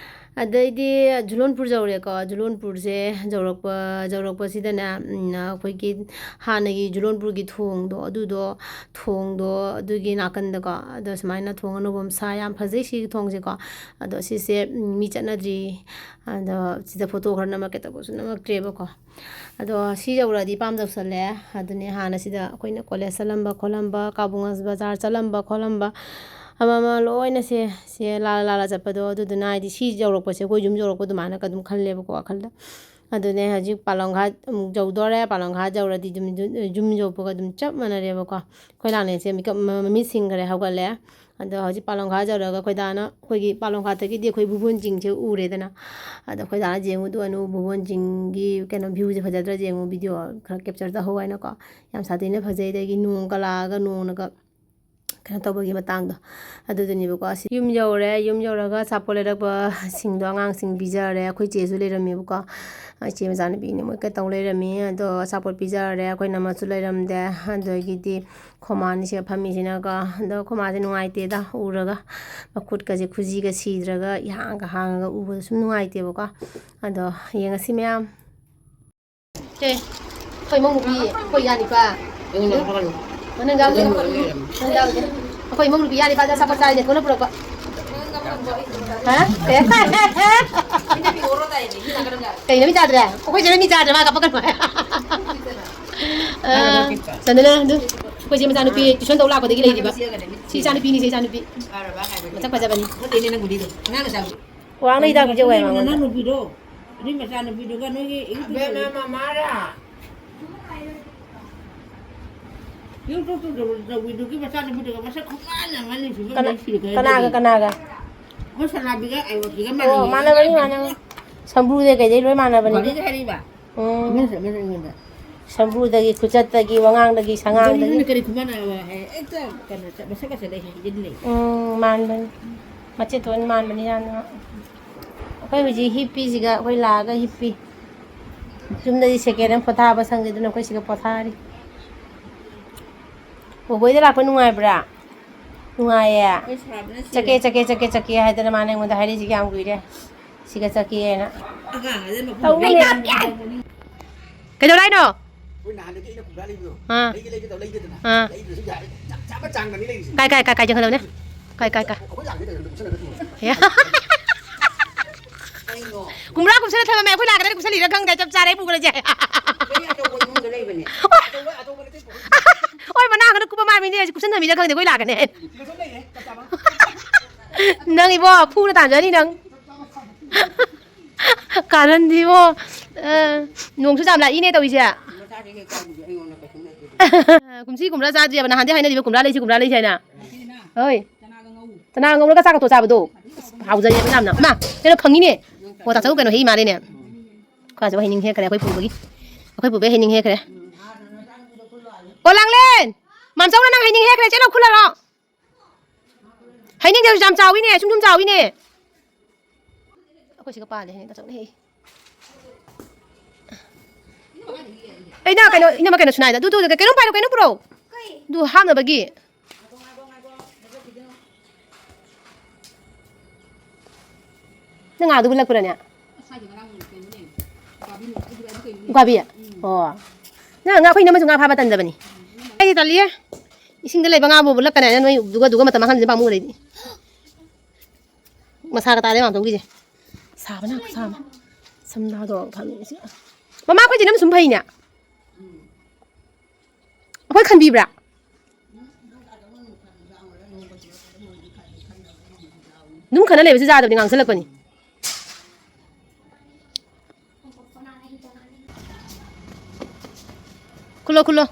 ꯑꯗꯩꯗꯤ ꯖꯨꯂꯣꯟꯄꯨꯔ ꯌꯧꯔꯦꯀꯣ꯫ ꯖꯨꯂꯣꯟꯄꯨꯔꯁꯦ ꯌꯧꯔꯛꯄ, ꯌꯧꯔꯛꯄꯁꯤꯗꯅꯦ, ꯎꯝ, ꯑꯩꯈꯣꯏꯒꯤ ꯍꯥꯟꯅꯒꯤ ꯖꯨꯂꯣꯟꯄꯨꯔꯒꯤ ꯊꯣꯡꯗꯣ, ꯑꯗꯨꯗꯣ, ꯊꯣꯡꯗꯣ ꯑꯗꯨꯒꯤ ꯅꯥꯀꯟꯗꯀꯣ, ꯑꯗꯣ ꯁꯨꯃꯥꯏꯅ ꯊꯣꯡ ꯑꯅꯧꯕ ꯑꯃ ꯁꯥ, ꯌꯥꯝ ꯐꯖꯩ ꯁꯤꯒꯤ ꯊꯣꯡꯁꯦꯀꯣ꯫ ꯑꯗꯣ ꯁꯤꯁꯦ, ꯎꯝ, ꯃꯤ ꯆꯠꯅꯗ꯭ꯔꯤ꯫ ꯑꯗꯣ ꯁꯤꯗ ꯐꯣꯇꯣ ꯈꯔ ꯅꯝꯃꯛꯀꯦ ꯇꯧꯕꯁꯨ ꯅꯝꯃꯛꯇ꯭ꯔꯦꯕꯀꯣ꯫ ꯑꯗꯣ ꯁꯤ ꯌꯧꯔꯛꯑꯗꯤ ꯄꯥꯝ ꯌꯧꯁꯜꯂꯦ꯫ ꯑꯗꯨꯅꯦ ꯍꯥꯟꯅ ꯁꯤꯗ ꯑꯩꯈꯣꯏꯅ ꯀꯣꯂꯦꯖ ꯆꯠꯂꯝꯕ ꯈꯣꯠꯂꯝꯕ, ꯀꯥꯕꯨꯡ ꯕꯖꯥꯔ ꯆꯠꯂꯝꯕ ꯈꯣꯠꯂꯝꯕ, ꯑꯃ ꯑꯃ ꯂꯣꯏꯅ ꯁꯦ, ꯁꯦ ꯂꯥꯜꯂ ꯂꯥꯜꯂ ꯆꯠꯄꯗꯣ, ꯑꯗꯨꯗꯨꯅ ꯍꯥꯏꯗꯤ ꯁꯤ ꯌꯧꯔꯛꯄꯁꯦ ꯑꯩꯈꯣꯏ ꯌꯨꯝ ꯌꯧꯔꯛꯄ ꯑꯗꯨꯃꯥꯏꯅꯒ ꯑꯗꯨꯝ ꯈꯜꯂꯦꯕꯀꯣ ꯋꯥꯈꯜꯗ꯫ ꯑꯗꯨꯅꯦ ꯍꯧꯖꯤꯛ ꯄꯥꯂꯪ ꯘꯥꯠ ꯑꯃꯨꯛ ꯌꯧꯗꯣꯔꯦ꯫ ꯄꯥꯂꯪ ꯘꯥꯠ ꯌꯧꯔꯗꯤ ꯌꯨꯝ, ꯌꯨꯝ ꯌꯧꯕꯒ ꯑꯗꯨꯝ ꯆꯞ ꯃꯥꯟꯅꯔꯦꯕꯀꯣ꯫ ꯑꯩꯈꯣꯏ ꯂꯥꯡꯂꯦꯟꯁꯦ ꯃꯤꯀꯞ, ꯃ-, ꯃꯃꯤꯠ ꯁꯤꯡꯈ꯭ꯔꯦ, ꯍꯧꯒꯠꯂꯦ꯫ ꯑꯗꯣ ꯍꯧꯖꯤꯛ ꯄꯥꯂꯪ ꯘꯥꯠ ꯌꯧꯔꯒ ꯑꯩꯈꯣꯏ ꯗꯥꯅ, ꯑꯩꯈꯣꯏꯒꯤ ꯄꯥꯂꯪ ꯘꯥꯠꯇꯒꯤꯗꯤ ꯑꯩꯈꯣꯏ ꯚꯨꯕꯣꯟ ꯆꯤꯡꯁꯦ ꯎꯔꯦꯗꯅ꯫ ꯑꯗꯣ ꯑꯩꯈꯣꯏ ꯗꯥꯅ ꯌꯦꯡꯉꯨꯗꯣ ꯑꯅꯨ, ꯚꯨꯕꯣꯟ ꯆꯤꯡꯒꯤ ꯀꯩꯅꯣ ꯚ꯭ꯌꯨꯁꯦ ꯐꯖꯗ꯭ꯔꯥ ꯌꯦꯡꯉꯨ, ꯚꯤꯗꯤꯑꯣ ꯈꯔ ꯀꯦꯞꯆꯔ ꯇꯧꯍꯧ ꯍꯥꯏꯅꯀꯣ꯫ ꯌꯥꯝ ꯁꯥꯊꯤꯅ ꯐꯖꯩ꯫ ꯑꯗꯒꯤ ꯅꯣꯡꯒ ꯂꯥꯛꯑꯒ ꯅꯣꯡꯅꯒ ꯀꯩꯅꯣ ꯇꯧꯕꯒꯤ ꯃꯇꯥꯡꯗꯣ ꯑꯗꯨꯗꯨꯅꯦꯕꯀꯣ꯫ ꯑꯁꯤ ꯌꯨꯝ ꯌꯧꯔꯦ꯫ ꯌꯨꯝ ꯌꯧꯔꯒ ꯑꯆꯥꯄꯣꯠ ꯂꯩꯔꯛꯄꯁꯤꯡꯗꯣ ꯑꯉꯥꯡꯁꯤꯡ ꯄꯤꯖꯔꯦ꯫ ꯑꯩꯈꯣꯏ ꯆꯦꯁꯨ ꯂꯩꯔꯝꯃꯦꯕꯀꯣ꯫ ꯏꯆꯦ ꯃꯆꯥꯅꯨꯄꯤꯅꯤ, ꯃꯣꯏ ꯀꯩꯇꯧ ꯂꯩꯔꯝꯃꯤ꯫ ꯑꯗꯣ ꯑꯆꯥꯄꯣꯠ ꯄꯤꯖꯔꯦ꯫ ꯑꯩꯈꯣꯏ ꯅꯝꯃꯁꯨ ꯂꯩꯔꯝꯗꯦ꯫ ꯑꯗꯒꯤꯗꯤ ꯈꯣꯃꯥꯅꯤ ꯁꯤꯗ ꯐꯝꯃꯤꯁꯤꯅꯀꯣ꯫ ꯑꯗꯣ ꯈꯣꯃꯥꯁꯦ ꯅꯨꯡꯉꯥꯏꯇꯦꯗ ꯎꯔꯒ, ꯃꯈꯨꯠꯀꯁꯦ ꯈꯨꯖꯤꯒ ꯁꯤꯗ꯭ꯔꯒ ꯏꯍꯥꯡꯒ ꯍꯥꯡꯉꯒ ꯎꯕꯗ ꯁꯨꯝ ꯅꯨꯡꯉꯥꯏꯇꯦꯕꯀꯣ꯫ ꯑꯗꯣ ꯌꯦꯡꯉꯁꯤ ꯃꯌꯥꯝ꯫ ꯁꯦ, ꯑꯩꯈꯣꯏ ꯏꯃꯧ ꯅꯨꯄꯤ, ꯑꯩꯈꯣꯏ ꯏꯌꯥ ꯅꯤꯄꯥ꯫ ꯃꯅꯨꯡꯗ ꯌꯥꯎꯗꯦ꯫ ꯃꯅꯨꯡꯗ ꯌꯥꯎꯗꯦ꯫ ꯑꯩꯈꯣꯏ ꯏꯃꯧ ꯅꯨꯄꯤ ꯏꯌꯥ ꯅꯤꯄꯥꯗ ꯑꯆꯥꯄꯣꯠ ꯆꯥꯔꯤꯅꯦ, ꯀꯣꯟꯅ ꯄꯨꯔꯛꯄ꯫ ꯍꯥ? ꯀꯩ? ꯀꯩꯅꯣ ꯃꯤ ꯆꯥꯗ꯭ꯔꯦ? ꯑꯩꯈꯣꯏ ꯆꯦꯅ ꯃꯤ ꯆꯥꯗ꯭ꯔꯦ, ꯃꯥ ꯀꯥꯄꯛꯀꯅꯨ꯫ ꯑ, ꯆꯟꯗꯅ ꯑꯗꯨ ꯑꯩꯈꯣꯏ ꯆꯦ ꯃꯆꯥꯅꯨꯄꯤ ꯇ꯭ꯌꯨꯁꯟ ꯇꯧ ꯂꯥꯛꯄꯗꯒꯤ ꯂꯩꯔꯤꯕ꯫ ꯁꯤ ꯏꯆꯥꯅꯨꯄꯤꯅꯤ, ꯁꯤ ꯏꯆꯥꯅꯨꯄꯤ꯫ ꯃꯁꯛ ꯐꯖꯕꯅꯤ꯫ ꯋꯥꯡꯅ ꯍꯤꯗꯥꯛ ꯄꯤꯖꯧ ꯍꯥꯏ ꯃꯉꯣꯟꯗ꯫ ꯅꯅꯥꯎꯅꯨꯄꯤꯗꯣ꯫ ꯅꯣꯏ ꯃꯆꯥꯅꯨꯄꯤꯗꯨꯒ ꯅꯣꯏꯒꯤ ꯌꯨꯇꯨꯕ ꯑꯕꯦꯝꯃ ꯃꯃꯥꯔꯥ? ꯌꯨꯇꯨꯕ ꯇꯧꯕꯤꯗꯨꯒꯤ ꯃꯆꯥꯅꯨꯄꯤꯗꯨꯒ ꯃꯁꯛ ꯈꯨꯐꯖ ꯑꯃ ꯂꯩꯁꯤꯕ ꯀꯅꯥ-, ꯂꯩꯁꯤꯔꯤ ꯀꯅꯥꯒ, ꯀꯅꯥꯒ? ꯑꯩꯈꯣꯏ ꯁꯅꯥꯕꯤꯒ ꯑꯥꯏꯋꯥꯁꯤꯒ ꯑꯣ, ꯃꯥꯟꯅꯩꯌꯦ꯫ ꯃꯥꯟꯅꯕꯅꯤ, ꯃꯥꯟꯅꯕꯅꯤ꯫ ꯁꯝꯕ꯭ꯔꯨꯗꯩ ꯀꯩꯗꯩ ꯂꯣꯏ ꯃꯥꯟꯅꯕꯅꯤ꯫ ꯒꯥꯔꯤꯗ ꯍꯥꯏꯔꯛꯏꯕ? ꯎꯝ꯫ ꯑꯃꯅꯁꯨ ꯑꯃꯅ ꯑꯩꯉꯣꯟꯗ꯫ ꯁꯝꯕ꯭ꯔꯨꯗꯒꯤ, ꯈꯨꯆꯠꯇꯒꯤ, ꯋꯥꯉꯥꯡꯗꯒꯤ, ꯁꯉꯥꯡꯗꯒꯤ꯫ ꯒꯥꯔꯤꯗꯨꯅ ꯀꯔꯤ ꯈꯨꯃꯥꯟꯅꯕ ꯍꯥꯏ, ꯍꯦꯛꯇ ꯀꯩꯅꯣ ꯆꯠ-, ꯃꯁꯛ ꯀꯁꯦ ꯂꯩ ꯍꯥꯏ, ꯍꯥꯏꯖꯤꯜꯂꯦ꯫ ꯎꯝ, ꯃꯥꯟꯕꯅꯤ꯫ ꯃꯆꯦꯠꯇꯣ ꯑꯣꯏꯅ ꯃꯥꯟꯕꯅꯤ ꯌꯥꯝꯅ꯫ ꯑꯩꯈꯣꯏ ꯍꯧꯖꯤꯛ ꯍꯤꯞꯄꯤꯁꯤꯒ ꯑꯩꯈꯣꯏ ꯂꯥꯛꯑꯒ ꯍꯤꯞꯄꯤ꯫ ꯌꯨꯝꯗꯗꯤ ꯁꯦꯀꯦꯟ ꯍꯦꯟ ꯄꯣꯊꯥꯕ ꯁꯪꯗꯦ, ꯑꯗꯨꯅ ꯑꯩꯈꯣꯏ ꯁꯤꯒ ꯄꯣꯊꯥꯔꯤ꯫ ꯕꯣꯕꯣꯏꯗ ꯂꯥꯛꯄ ꯅꯨꯡꯉꯥꯏꯕ꯭ꯔꯥ? ꯅꯨꯡꯉꯥꯏꯌꯦ꯫ ꯑꯩꯈꯣꯏ ꯁꯥꯕꯅ ꯁꯤꯔꯦ꯫ ꯆꯠꯀꯦ, ꯆꯠꯀꯦ, ꯆꯠꯀꯦ, ꯆꯠꯀꯦ ꯍꯥꯏꯗꯅ ꯃꯥꯅ ꯑꯩꯉꯣꯟꯗ ꯍꯥꯏꯔꯛꯏꯁꯦ ꯀꯌꯥꯝ ꯀꯨꯏꯔꯦ? ꯁꯤꯒ ꯆꯠꯀꯦꯅ꯫ ꯑꯉꯥꯡ ꯍꯥꯏꯁꯦ ꯃꯄꯨꯡ ꯇꯧꯅꯦ꯫ ꯐꯥꯅ ꯀꯩꯗꯧꯔꯦ ꯍꯥꯏꯅꯣ? ꯑꯩꯈꯣꯏ ꯅꯍꯥꯟꯗꯒꯤ ꯑꯩꯅ ꯈꯨꯝꯕ꯭ꯔꯥ ꯂꯩꯕꯗꯣ? ꯑꯥ꯫ ꯂꯩꯒꯦ, ꯂꯩꯒꯦ ꯇꯧ, ꯂꯩꯗꯦꯗꯅ꯫ ꯑꯥ꯫ ꯂꯩꯗ꯭ꯔꯁꯨ ꯌꯥꯔꯦ꯫ ꯆꯞ ꯆꯥꯕ ꯆꯥꯡꯗꯅꯤ ꯂꯩꯔꯤꯁꯦ꯫ ꯀꯥꯏ, ꯀꯥꯏ, ꯀꯥꯏ, ꯀꯥꯏ ꯆꯪꯍꯜꯂꯣꯅꯦ? ꯀꯥꯏ, ꯀꯥꯏ, ꯀꯥꯏ? ꯑꯩꯈꯣꯏ ꯂꯥꯛꯀꯦ ꯇꯧꯔꯤꯗꯣ ꯎꯠꯁꯜꯂꯒ ꯊꯝꯃꯣ꯫ ꯍꯦ꯫ ꯀꯩꯅꯣ? ꯀꯨꯝꯕ꯭ꯔꯥ ꯀꯨꯞꯁꯜꯂ ꯊꯝꯃꯝꯃꯦ, ꯑꯩꯈꯣꯏ ꯂꯥꯛꯀꯗ꯭ꯔꯥ ꯀꯨꯞꯁꯜꯂꯤꯔꯥ ꯈꯪꯗꯦ, ꯆꯞ ꯆꯥꯔꯦ, ꯑꯩ ꯄꯨꯈ꯭ꯔꯁꯦ꯫ ꯒꯥꯔꯤ ꯑꯆꯧꯕ ꯏꯃꯨꯡꯗ ꯂꯩꯕꯅꯦ꯫ ꯑꯆꯧꯕ, ꯑꯆꯧꯕ ꯅꯠꯇꯦ, ꯄꯨꯈ꯭ꯔꯤ꯫ ꯍꯣꯏ, ꯃꯅꯥ ꯈꯔ ꯀꯨꯞꯄ ꯃꯥꯟꯕꯤꯅꯦ, ꯀꯨꯞꯁꯟ ꯊꯝꯃꯤꯔꯥ ꯈꯪꯗꯦ, ꯑꯩꯈꯣꯏ ꯂꯥꯛꯀꯅꯤ꯫ ꯁꯤꯗꯁꯨ ꯂꯩꯌꯦ, ꯆꯞ ꯆꯥꯕ꯫ ꯅꯪ ꯏꯕꯣ, ꯐꯨꯅ ꯇꯥꯟꯖꯅꯤ ꯅꯪ꯫ ꯀꯥꯔꯟꯗꯤꯕꯣ꯫ ꯑ, ꯅꯣꯡꯁꯨ ꯌꯥꯝ ꯂꯥꯛꯏꯅꯦ ꯇꯧꯔꯤꯁꯦ꯫ ꯀꯨꯝꯁꯤ ꯀꯨꯝꯔꯥ ꯆꯥꯗ꯭ꯔꯤꯕ, ꯅꯍꯥꯟꯗꯤ ꯍꯥꯏꯅꯔꯤꯕ ꯀꯨꯝꯔꯥ ꯂꯩꯁꯤ, ꯀꯨꯝꯔꯥ ꯂꯩꯁꯤ ꯍꯥꯏꯅ꯫ ꯍꯣꯏ꯫ ꯆꯅꯥ ꯉꯧꯔꯒ ꯆꯥꯛꯀ ꯇꯣꯠ ꯆꯥꯕꯗꯣ꯫ ꯑꯁ, ꯍꯥꯎꯖꯩꯌꯦꯕ ꯌꯥꯝꯅ꯫ ꯃꯥ, ꯀꯩꯅꯣ ꯈꯪꯉꯤꯅꯦ꯫ ꯑꯣ, ꯇꯥꯆꯧ ꯀꯩꯅꯣ ꯍꯦꯛꯏ ꯃꯥꯜꯂꯦꯅꯦ꯫ ꯑꯩꯈꯣꯏ ꯍꯩꯅꯤꯡ ꯍꯦꯛꯈ꯭ꯔꯦ, ꯑꯩꯈꯣꯏ ꯄꯨꯕꯒꯤ꯫ ꯑꯩꯈꯣꯏ ꯄꯨꯕꯩ ꯍꯩꯅꯤꯡ ꯍꯦꯛꯈ꯭ꯔꯦ꯫ ꯑꯣ, ꯂꯥꯡꯂꯦꯟ! ꯃꯥꯝꯆꯧꯅ ꯅꯪ ꯍꯩꯅꯤꯡ ꯍꯦꯛꯈ꯭ꯔꯦ, ꯆꯦꯜꯂꯣ ꯈꯨꯜꯂꯔꯣ꯫ ꯍꯩꯅꯤꯡꯗꯨꯁꯨ ꯌꯥꯝ ꯆꯥꯎꯋꯤꯅꯦ, ꯁꯨꯝ ꯁꯨꯝ ꯆꯥꯎꯋꯤꯅꯦ꯫ ꯑꯩꯈꯣꯏ ꯁꯤꯒ ꯄꯥꯜꯂꯦ ꯍꯩꯅꯤꯡ ꯇꯥꯆꯧꯅ ꯍꯦꯛꯏ꯫ ꯑꯩꯅ ꯀꯩꯅꯣ, ꯏꯅꯝꯃ ꯀꯩꯅꯣ ꯁꯨꯅꯥꯏꯗ, ꯑꯗꯨ, ꯑꯗꯨ, ꯀꯩꯅꯣꯝ ꯄꯥꯏꯔꯣ, ꯀꯩꯅꯣꯝ ꯄꯨꯔꯛꯑꯣ꯫ ꯑꯗꯨ ꯍꯥꯞꯅꯕꯒꯤ꯫ ꯅꯪ ꯉꯥꯗꯨꯕꯨ ꯂꯛꯄ꯭ꯔꯅꯦ? ꯎꯀꯥꯕꯤ? ꯑꯣ꯫ ꯅꯪ ꯉꯥ, ꯑꯩꯈꯣꯏ ꯏꯅꯝꯃꯁꯨ ꯉꯥ ꯐꯥꯕ ꯇꯟꯗꯕꯅꯤ꯫ ꯑꯩꯗꯤ ꯇꯜꯂꯤꯌꯦ꯫ ꯏꯁꯤꯡꯗ ꯂꯩꯕ ꯉꯥꯕꯨ ꯂꯛꯀꯅꯤ ꯍꯥꯏꯅ ꯅꯣꯏ ꯗꯨꯒ ꯗꯨꯒ ꯃꯇꯝ ꯃꯥꯡꯍꯟꯕꯁꯦ ꯄꯥꯝꯃꯨꯔꯦ ꯑꯩꯗꯤ꯫ ꯃꯁꯥꯒ ꯇꯥꯔꯦ ꯃꯥꯝꯇꯣꯟꯒꯤꯁꯦ꯫ ꯁꯥꯕꯅ ꯈꯨꯁꯥ ꯑꯃ꯫ ꯁꯝꯅꯥꯗꯣ ꯐꯝꯃꯤꯁꯦ꯫ ꯃꯃꯥ, ꯑꯩꯈꯣꯏ ꯆꯦꯅꯝ ꯁꯨꯝ ꯐꯩꯅꯦ꯫ ꯑꯩꯈꯣꯏ ꯈꯟꯕꯤꯕ꯭ꯔꯥ? ꯑꯗꯨꯝ ꯈꯟꯅ ꯂꯩꯕꯁꯨ ꯌꯥꯗꯕꯅꯤ, ꯉꯥꯡꯁꯜꯂꯛꯄꯅꯤ꯫ ꯈꯨꯜꯂꯣ꯫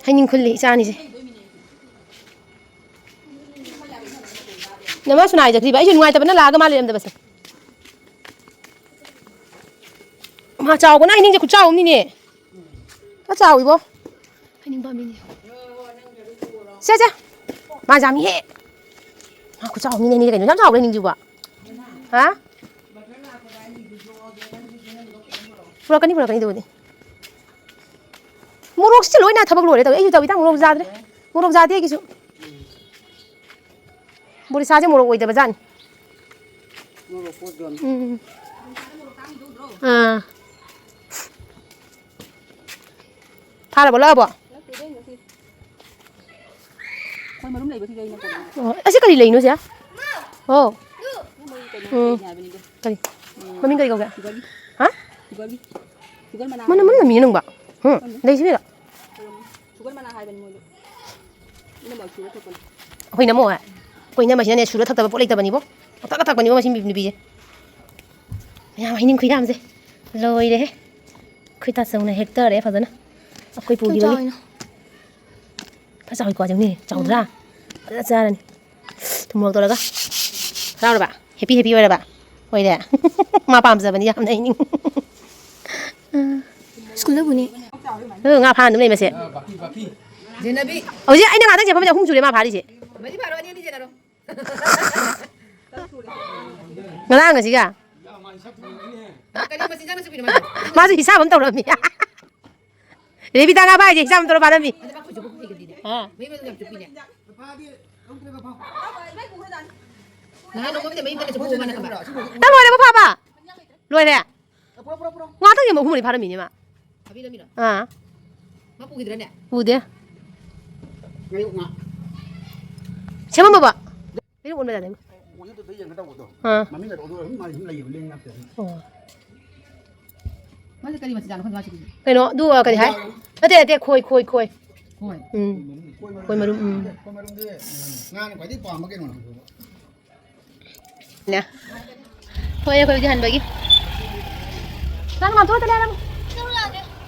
ꯍꯩꯅꯤꯡ ꯈꯨꯜꯂꯤ ꯏꯆꯥꯅꯤꯁꯦ꯫ ꯅꯃ ꯁꯨꯅꯥꯏ ꯆꯠꯈ꯭ꯔꯤꯕ? ꯑꯩꯁꯨ ꯅꯨꯡꯉꯥꯏꯇꯕꯅ ꯂꯥꯛꯑꯒ ꯃꯥ ꯂꯩꯔꯝꯗꯕꯁꯦ꯫ ꯃꯥ ꯆꯥꯎꯕꯅ ꯍꯩꯅꯤꯡꯁꯦ ꯈꯨꯠꯆꯥꯎ ꯑꯃꯅꯤꯅꯦ꯫ ꯐ ꯆꯥꯎꯏꯕꯣ꯫ ꯍꯩꯅꯤꯡ ꯄꯥꯝꯕꯤꯅꯦ꯫ ꯁꯦ, ꯁꯦ꯫ ꯃꯥ ꯌꯥꯝꯃꯤꯍꯦ꯫ ꯃꯥ ꯈꯨꯠꯆꯥꯎ ꯑꯃꯅꯤꯅꯦ, ꯀꯩꯅꯣ ꯌꯥꯝ ꯆꯥꯎꯕ꯭ꯔꯥ ꯍꯩꯅꯤꯡꯁꯤꯕꯣ? ꯍꯥ? ꯄꯨꯔꯛꯀꯅꯤ, ꯄꯨꯔꯛꯀꯅꯤ ꯑꯗꯨꯕꯨꯗꯤ꯫ ꯃꯣꯔꯣꯛꯁꯤꯁꯨ ꯂꯣꯏꯅ ꯊꯕꯛ ꯂꯣꯏꯔꯦ ꯇꯧꯋꯦ꯫ ꯑꯩꯁꯨ ꯇꯧꯏ ꯇꯥ ꯃꯣꯔꯣꯛ ꯆꯥꯗ꯭ꯔꯦ꯫ ꯃꯣꯔꯣꯛ ꯆꯥꯗꯦ ꯑꯩꯒꯤꯁꯨ꯫ ꯕꯣꯔꯤꯁꯥꯁꯦ ꯃꯣꯔꯣꯛ ꯑꯣꯏꯗꯕ ꯖꯥꯠꯅꯤ꯫ ꯃꯣꯔꯣꯛ ꯀꯣꯠ ꯌꯣꯟ꯫ ꯎꯝ꯫ ꯑꯥ꯫ ꯐꯥꯔꯕꯣ, ꯂꯥꯛꯑꯕꯣ? ꯅꯠꯇꯦꯗ, ꯑꯩ ꯉꯁꯤ ꯈꯣꯏ ꯃꯔꯨꯝ ꯂꯩꯕꯁꯤꯗ ꯑꯩꯅ ꯀꯩꯅꯣ꯫ ꯑꯣ, ꯑꯁꯤ ꯀꯔꯤ ꯂꯩꯅꯣ ꯁꯦ? ꯑꯣ꯫ ꯃꯣꯏ ꯀꯩꯅꯣ ꯎꯝ꯫ ꯂꯩꯅꯦ ꯍꯥꯏꯕꯅꯤꯗ꯫ ꯀꯔꯤ? ꯎꯝ꯫ ꯃꯃꯤꯡ ꯀꯔꯤ ꯀꯧꯒꯦ? ꯁꯨꯒꯔꯒꯤ꯫ ꯍꯥ? ꯁꯨꯒꯔꯒꯤ꯫ ꯁꯨꯒꯔ ꯃꯅꯥ ꯃꯅꯝ, ꯍꯥꯏꯕꯅꯤ꯫ ꯃꯅꯝ ꯅꯝꯃꯤꯅꯦ ꯅꯪꯕ? ꯍꯨꯝ, ꯈꯪꯗꯦ꯫ ꯂꯩꯁꯤꯔ? ꯁꯨꯒꯔ ꯃꯅꯥ ꯍꯥꯏꯕꯅꯤ ꯃꯣꯏꯗꯣ꯫ ꯏꯅꯝꯃ ꯁꯨꯔ ꯊꯛꯄꯅꯤ꯫ ꯑꯩꯈꯣꯏ ꯏꯅꯝꯃ ꯍꯣꯏ꯫ ꯑꯩꯈꯣꯏ ꯏꯅꯝꯃꯁꯤꯅꯅꯦ ꯁꯨꯔ ꯊꯛꯇꯕ ꯄꯣꯠ ꯂꯩꯇꯕꯅꯤꯕꯣ꯫ ꯄꯪꯊꯛꯇ ꯊꯛꯄꯅꯤꯕꯣ ꯃꯁꯤ ꯅꯨꯄꯤꯁꯦ꯫ ꯃꯌꯥꯝ ꯍꯩꯅꯤꯡ ꯈꯨꯌꯥꯝꯁꯦ꯫ ꯂꯣꯏꯔꯦꯍꯦ꯫ ꯑꯩꯈꯣꯏ ꯇꯥꯆꯧꯅ ꯍꯦꯛꯇꯔꯦ ꯐꯖꯅ꯫ ꯑꯩꯈꯣꯏ ꯄꯨꯈꯤꯕꯒꯤ꯫ ꯆꯥꯎꯏꯅ꯫ ꯐꯖ ꯆꯥꯎꯏꯀꯣ, ꯌꯦꯡꯅꯤ꯫ ꯆꯥꯎꯗ꯭ꯔꯥ? ꯎꯝ꯫ ꯐꯖꯅ ꯆꯥꯔꯅꯤ꯫ ꯊꯨꯝ ꯃꯣꯔꯣꯛ ꯇꯧꯔꯒ꯫ ꯍꯔꯥꯎꯔꯕ? ꯍꯦꯄꯤ ꯍꯦꯄꯤ ꯑꯣꯏꯔꯕ? ꯑꯣꯏꯔꯦ꯫ ꯃꯥ ꯄꯥꯝꯖꯕꯅꯤ ꯌꯥꯝꯅ ꯍꯩꯅꯤꯡ꯫ ꯁ꯭ꯀꯨꯜꯗꯕꯨꯅꯤ꯫ ꯑꯗꯨ ꯉꯥ ꯐꯥꯅ ꯑꯗꯨꯝ ꯂꯩ ꯃꯁꯦ꯫ ꯖꯦꯅꯕꯤ꯫ ꯍꯧꯖꯤꯛ ꯑꯩꯅ ꯉꯥꯛꯇꯪ ꯆꯦꯟꯕꯗ ꯑꯍꯨꯝ ꯁꯨꯔꯦ ꯃꯥ ꯐꯥꯔꯤꯁꯦ꯫ ꯃꯔꯤ ꯐꯥꯔꯣ, ꯑꯅꯤ ꯑꯅꯤ ꯆꯦꯟꯅꯔꯣ꯫ ꯉꯔꯥꯡ ꯉꯁꯤꯒ꯫ ꯀꯔꯤ ꯃꯆꯤꯟꯖꯥꯛꯅ ꯆꯨꯞꯄꯤꯅꯣ ꯃꯥꯁꯦ? ꯃꯥꯁꯨ ꯍꯤꯁꯥꯞ ꯑꯃ ꯇꯧꯔꯝꯃꯤ꯫ ꯔꯦꯕꯤꯇꯥ ꯉꯥ ꯐꯥꯏꯁꯦ ꯍꯤꯁꯥꯞ ꯑꯃ ꯇꯧꯔ ꯐꯥꯔꯝꯃꯤ꯫ ꯑꯗ ꯃꯥ ꯈꯨꯠꯁꯨ ꯈꯨꯠ ꯍꯩꯒꯠꯂꯤꯅꯦ꯫ ꯑꯥ꯫ ꯃꯌꯨꯝꯗ ꯌꯥꯝ ꯆꯨꯞꯄꯤꯅꯦ꯫ ꯅꯍꯥꯟ ꯅꯣꯡꯃ ꯑꯃꯗꯤ ꯃꯌꯨꯝꯗ ꯆꯨꯞꯄꯨ ꯃꯥꯅ ꯈꯪꯕ꯭ꯔꯥ? ꯅꯪ ꯂꯣꯏꯔꯕꯣ ꯐꯥꯕ? ꯂꯣꯏꯔꯦ? ꯉꯥꯛꯇꯪ ꯌꯦꯡꯕ ꯑꯍꯨꯝ ꯃꯔꯤ ꯐꯥꯔꯝꯃꯤꯅꯦ ꯃꯥ꯫ ꯐꯥꯕꯤꯔꯝꯃꯤꯔꯣ? ꯑꯥ꯫ ꯃꯥ ꯄꯨꯈꯤꯗ꯭ꯔꯅꯦ? ꯄꯨꯗꯦ꯫ ꯉꯥꯌꯣꯛ ꯉꯥ꯫ ꯁꯦꯝꯃꯝꯃꯕ? ꯂꯩꯔꯨꯛ ꯑꯣꯟꯕ ꯌꯥꯗꯦ꯫ ꯃꯣꯏꯅ ꯇꯨ ꯌꯦꯡꯒꯦ ꯇꯧꯕꯗꯣ꯫ ꯑꯥ꯫ ꯃꯃꯤꯡ ꯑꯗꯣ ꯑꯗꯨ ꯑꯗꯨꯝ ꯃꯥ ꯑꯗꯨꯝ ꯂꯩꯌꯦꯕ, ꯂꯦꯡ ꯂꯥꯛꯇꯦ꯫ ꯑꯣ꯫ ꯃꯥꯁꯦ ꯀꯔꯤ ꯃꯆꯤꯟꯖꯥꯛꯅꯣ ꯈꯪꯗꯦ ꯃꯥꯁꯦ꯫ ꯀꯩꯅꯣ, ꯑꯗꯨ, ꯑ, ꯀꯔꯤ ꯍꯥꯏ? ꯅꯠꯇꯦ, ꯅꯠꯇꯦ, ꯈꯣꯏ, ꯈꯣꯏ, ꯈꯣꯏ꯫ ꯈꯣꯏ꯫ ꯎꯝ꯫ ꯈꯣꯏ ꯃꯔꯨꯝ꯫ ꯈꯣꯏ ꯃꯔꯨꯝ, ꯎꯝ꯫ ꯈꯣꯏ ꯃꯔꯨꯝꯗꯤ ꯉꯥꯅ ꯈ꯭ꯋꯥꯏꯗꯒꯤ ꯄꯥꯝꯕ ꯀꯩꯅꯣꯅꯤ꯫ ꯅꯦ꯫ ꯊꯣꯛꯑꯦ ꯑꯩꯈꯣꯏ ꯍꯧꯖꯤꯛ ꯍꯟꯕꯒꯤ꯫ ꯅꯪ ꯃꯥꯝꯇꯣꯟ ꯆꯠꯂꯦ ꯍꯥꯏꯔꯝꯃꯣ꯫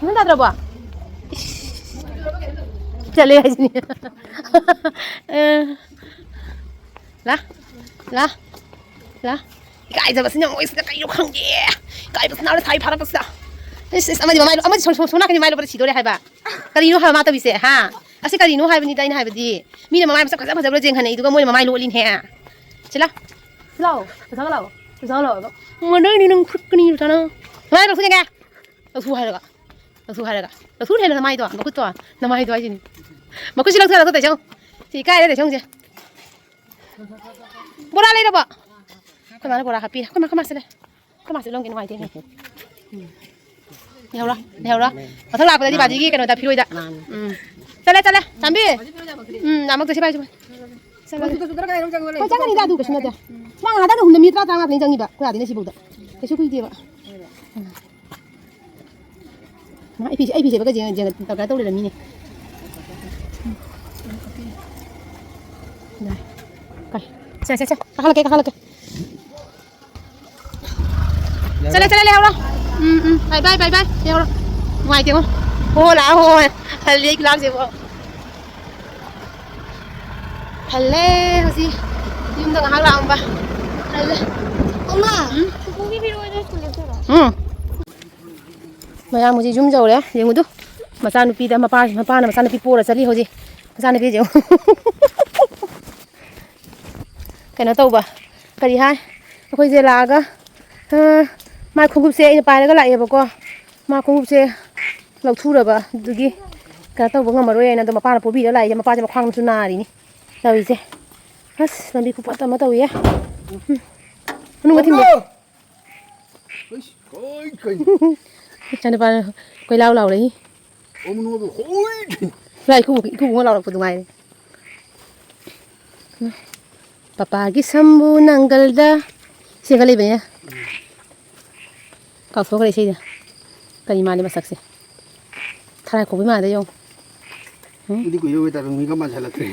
ꯅꯪ ꯇꯥꯗ꯭ꯔꯕꯣ? ꯏꯁ꯫ ꯆꯠꯂꯦ ꯍꯥꯏꯁꯤꯅꯤ꯫ ꯑ꯫ ꯂꯥ꯫ ꯂꯥ꯫ ꯂꯥ꯫ ꯏꯀꯥꯏꯖꯕꯁꯤꯅ ꯃꯣꯏꯁꯤꯗ ꯀꯩꯅꯣ ꯈꯪꯗꯦ꯫ ꯏꯀꯥꯏꯕꯁꯤꯅ ꯂꯩꯁꯥꯕꯤ ꯐꯥꯔꯛꯄꯁꯤꯗ꯫ ꯏꯁ, ꯏꯁ, ꯑꯃꯗꯤ ꯃꯃꯥꯏ ꯂꯣ-, ꯑꯃꯗꯤ ꯁꯣꯝ-, ꯁꯣꯝ-, ꯁꯣꯝ ꯅꯥꯀꯟꯒꯤ ꯃꯃꯥꯏ ꯂꯣꯠꯄꯗ ꯁꯤꯗꯣꯔꯦ ꯍꯥꯏꯕ꯫ ꯀꯔꯤꯅꯣ ꯍꯥꯏꯕ ꯃꯥ ꯇꯧꯔꯤꯁꯦ, ꯍꯥ? ꯑꯁꯤ ꯀꯔꯤꯅꯣ ꯍꯥꯏꯕꯅꯤꯗ ꯑꯩꯅ ꯍꯥꯏꯕꯗꯤ꯫ ꯃꯤꯅ ꯃꯃꯥꯏ ꯃꯁꯛ ꯐꯖ ꯐꯖꯕꯗ ꯌꯦꯡꯍꯟꯅꯩ, ꯑꯗꯨꯒ ꯃꯣꯏꯅ ꯃꯃꯥꯏ ꯂꯣꯠꯂꯤꯅꯦꯍꯦ꯫ ꯁꯤ ꯂꯥꯎ꯫ ꯁꯤ ꯂꯥꯎ꯫ ꯄꯩꯁꯥꯒ ꯂꯥꯎ꯫ ꯄꯩꯁꯥꯒ ꯂꯥꯎ꯫ ꯃꯥꯟꯅꯔꯤꯅꯤ ꯅꯪ ꯐꯨꯠꯀꯅꯤ, ꯄꯩꯁꯥꯅ꯫ ꯃꯃꯥꯏ ꯂꯧꯊꯣꯛꯀꯦ꯫ ꯂꯧꯊꯣꯛꯎ ꯍꯥꯏꯔꯒ꯫ ꯂꯧꯊꯣꯛꯎ ꯍꯥꯏꯔꯒ꯫ ꯂꯧꯊꯣꯛꯎ ꯍꯦꯟꯅ ꯅꯃꯥꯏꯗꯣ, ꯅꯈꯨꯠꯇꯣ꯫ ꯅꯃꯥꯏꯗꯣ ꯍꯥꯏꯁꯤꯅꯤ꯫ ꯃꯈꯨꯠꯁꯤ ꯂꯧꯊꯣꯛ, ꯂꯧꯊꯣꯛ, ꯇꯩꯁꯧ꯫ ꯁꯤ ꯏꯀꯥꯏꯔꯦ, ꯇꯩꯁꯧꯁꯦ꯫ ꯕꯣꯔꯥ ꯂꯩꯔꯕꯣ? ꯑꯩꯈꯣꯏ ꯃꯥꯅ ꯕꯣꯔꯥ ꯍꯥꯞꯄꯤꯔꯦ꯫ ꯑꯩꯈꯣꯏ ꯃꯥ, ꯑꯩꯈꯣꯏ ꯃꯥ ꯁꯤꯗ ꯂꯩ꯫ ꯑꯩꯈꯣꯏ ꯃꯥꯁꯦ ꯂꯧꯒꯦ ꯅꯨꯡꯉꯥꯏꯇꯦꯅꯦ꯫ ꯎꯝ꯫ ꯂꯩꯍꯧꯔꯣ, ꯂꯩꯍꯧꯔꯣ꯫ ꯃꯊꯪ ꯂꯥꯛꯄꯗꯗꯤ ꯕꯥꯖꯤꯒꯤ ꯀꯩꯅꯣꯗ ꯐꯤꯔꯣꯏꯗ꯫ ꯃꯥꯅꯤ꯫ ꯎꯝ꯫ ꯆꯠꯂꯦ, ꯆꯠꯂꯦ, ꯆꯥꯝꯕꯤ꯫ ꯎꯝ, ꯑꯃꯨꯛꯇ ꯁꯤ ꯄꯥꯏꯁꯤ꯫ ꯆꯠꯂꯦ꯫ ꯍꯣꯏ, ꯆꯪꯒꯅꯤꯗ ꯑꯗꯨ ꯀꯩꯁꯨ ꯅꯠꯇꯦ꯫ ꯃꯥ ꯉꯥꯏꯍꯥꯛꯇꯪ ꯑꯍꯨꯝꯗ ꯃꯤꯅꯤꯠ ꯇꯔꯥ, ꯇꯔꯥꯃꯉꯥ ꯈꯛꯇꯅꯤ ꯆꯪꯉꯤꯕ꯫ ꯑꯩꯈꯣꯏ ꯑꯥꯗꯩꯅ ꯁꯤꯐꯥꯎꯗ꯫ ꯀꯩꯁꯨ ꯀꯨꯏꯗꯦꯕ꯫ ꯎꯝ꯫ ꯃꯥ ꯑꯩ ꯐꯤꯁꯦ, ꯑꯩ ꯐꯤꯁꯦ ꯕꯒ ꯌꯦꯡ-, ꯌꯦꯡ-, ꯗꯔꯀꯥꯔ ꯇꯧ ꯂꯩꯔꯝꯃꯤꯅꯦ꯫ ꯀꯥꯏ꯫ ꯁꯦ, ꯁꯦ, ꯁꯦ, ꯀꯥꯈꯠꯂꯛꯀꯦ, ꯀꯥꯈꯠꯂꯛꯀꯦ꯫ ꯆꯠꯂꯦ, ꯆꯠꯂꯦ, ꯂꯩꯍꯧꯔꯣ꯫ ꯎꯝ, ꯎꯝ, bye, bye, bye, bye, ꯂꯩꯍꯧꯔꯣ꯫ ꯅꯨꯡꯉꯥꯏꯇꯦꯉꯣ꯫ ꯍꯣ, ꯂꯥꯛꯑꯣ, ꯍꯣ, ꯍꯣ꯫ ꯍꯜꯂꯦ, ꯑꯩ ꯈꯨꯂꯥꯛꯁꯦꯕꯣ꯫ ꯍꯜꯂꯦ, ꯍꯧꯖꯤꯛ ꯌꯨꯝꯗ ꯉꯥꯏꯍꯥꯛ ꯂꯥꯛꯑꯝꯕ꯫ ꯍꯜꯂꯦ꯫ ꯑꯃ, ꯎꯝ? ꯄꯨꯄꯨꯒꯤ ꯐꯤꯔꯣꯜꯗꯣ ꯁ꯭ꯀꯨꯜ ꯆꯠꯇꯣꯏꯔꯣ? ꯎꯝ꯫ ꯃꯌꯥꯝ ꯍꯧꯖꯤꯛ ꯌꯨꯝ ꯌꯧꯔꯦ꯫ ꯌꯦꯡꯉꯨꯗꯨ꯫ ꯃꯆꯥꯅꯨꯄꯤꯗ ꯃꯄꯥ-, ꯃꯄꯥꯅ ꯃꯆꯥꯅꯨꯄꯤ ꯄꯣꯔ ꯆꯠꯂꯤ ꯍꯧꯖꯤꯛ꯫ ꯃꯆꯥꯅꯨꯄꯤꯁꯦ ꯌꯦꯡꯉꯨ꯫ ꯀꯩꯅꯣ ꯇꯧꯕ꯫ ꯀꯔꯤ ꯍꯥꯏ? ꯑꯩꯈꯣꯏꯁꯦ ꯂꯥꯛꯑꯒ, ꯑ, ꯃꯥꯏ ꯈꯣꯡꯎꯞꯁꯦ ꯑꯩꯅ ꯄꯥꯏꯔꯒ ꯂꯥꯛꯑꯦꯕꯀꯣ꯫ ꯃꯥ ꯈꯣꯡꯎꯞꯁꯦ ꯂꯧꯊꯨꯔꯕ꯫ ꯑꯗꯨꯒꯤ ꯀꯩꯅꯣ ꯇꯧꯕ ꯉꯝꯃꯔꯣꯏꯅ ꯑꯗꯣ ꯃꯄꯥꯅ ꯄꯣꯕꯤꯔ ꯂꯥꯛꯏꯁꯦ꯫ ꯃꯄꯥꯁꯦ ꯃꯈ꯭ꯋꯥꯡꯁꯨ ꯅꯥꯔꯤꯅꯤ ꯇꯧꯔꯤꯁꯦ꯫ ꯑꯁ, ꯂꯝꯕꯤ ꯈꯨꯐꯠꯇ ꯑꯃ ꯇꯧꯏꯌꯦ꯫ ꯎꯝ꯫ ꯃꯅꯨꯡꯗ ꯊꯤꯟꯕ꯫ ꯏꯁ, ꯍꯣꯏ, ꯀꯩꯅꯣ? ꯏꯆꯥꯅꯨꯄꯥ ꯀꯣꯏꯂꯥꯎ ꯂꯥꯎꯔꯛꯏ꯫ ꯑꯣ, ꯃꯅꯨꯡꯗ ꯍꯣꯏ, ꯀꯩꯅꯣ? ꯂꯥꯛ ꯏꯀꯨ-, ꯏꯀꯨꯕꯣꯛꯅ ꯂꯥꯎꯔꯛꯄꯗꯨ ꯉꯥꯏꯔꯦ꯫ ꯄꯄꯥꯒꯤ ꯁꯝꯕꯨ ꯅꯪꯒꯜꯗ꯫ ꯁꯤ ꯈꯔ ꯂꯩꯕꯅꯦ꯫ ꯀꯥꯎꯊꯣꯛꯈ꯭ꯔꯦ ꯏꯁꯩꯗꯣ꯫ ꯀꯔꯤ ꯃꯥꯜꯂꯤ ꯃꯁꯛꯁꯦ? ꯊꯔꯥꯏ ꯈꯣꯛꯄꯤ ꯃꯥꯜꯂꯦ ꯌꯦꯡꯉꯨ꯫ ꯎꯝ? ꯑꯗꯨꯗꯤ ꯀꯨꯏꯔꯦ ꯑꯣꯏꯇꯥꯔ ꯃꯤꯒ ꯃꯥꯟꯁꯤꯜꯂꯛꯇ꯭ꯔꯦ꯫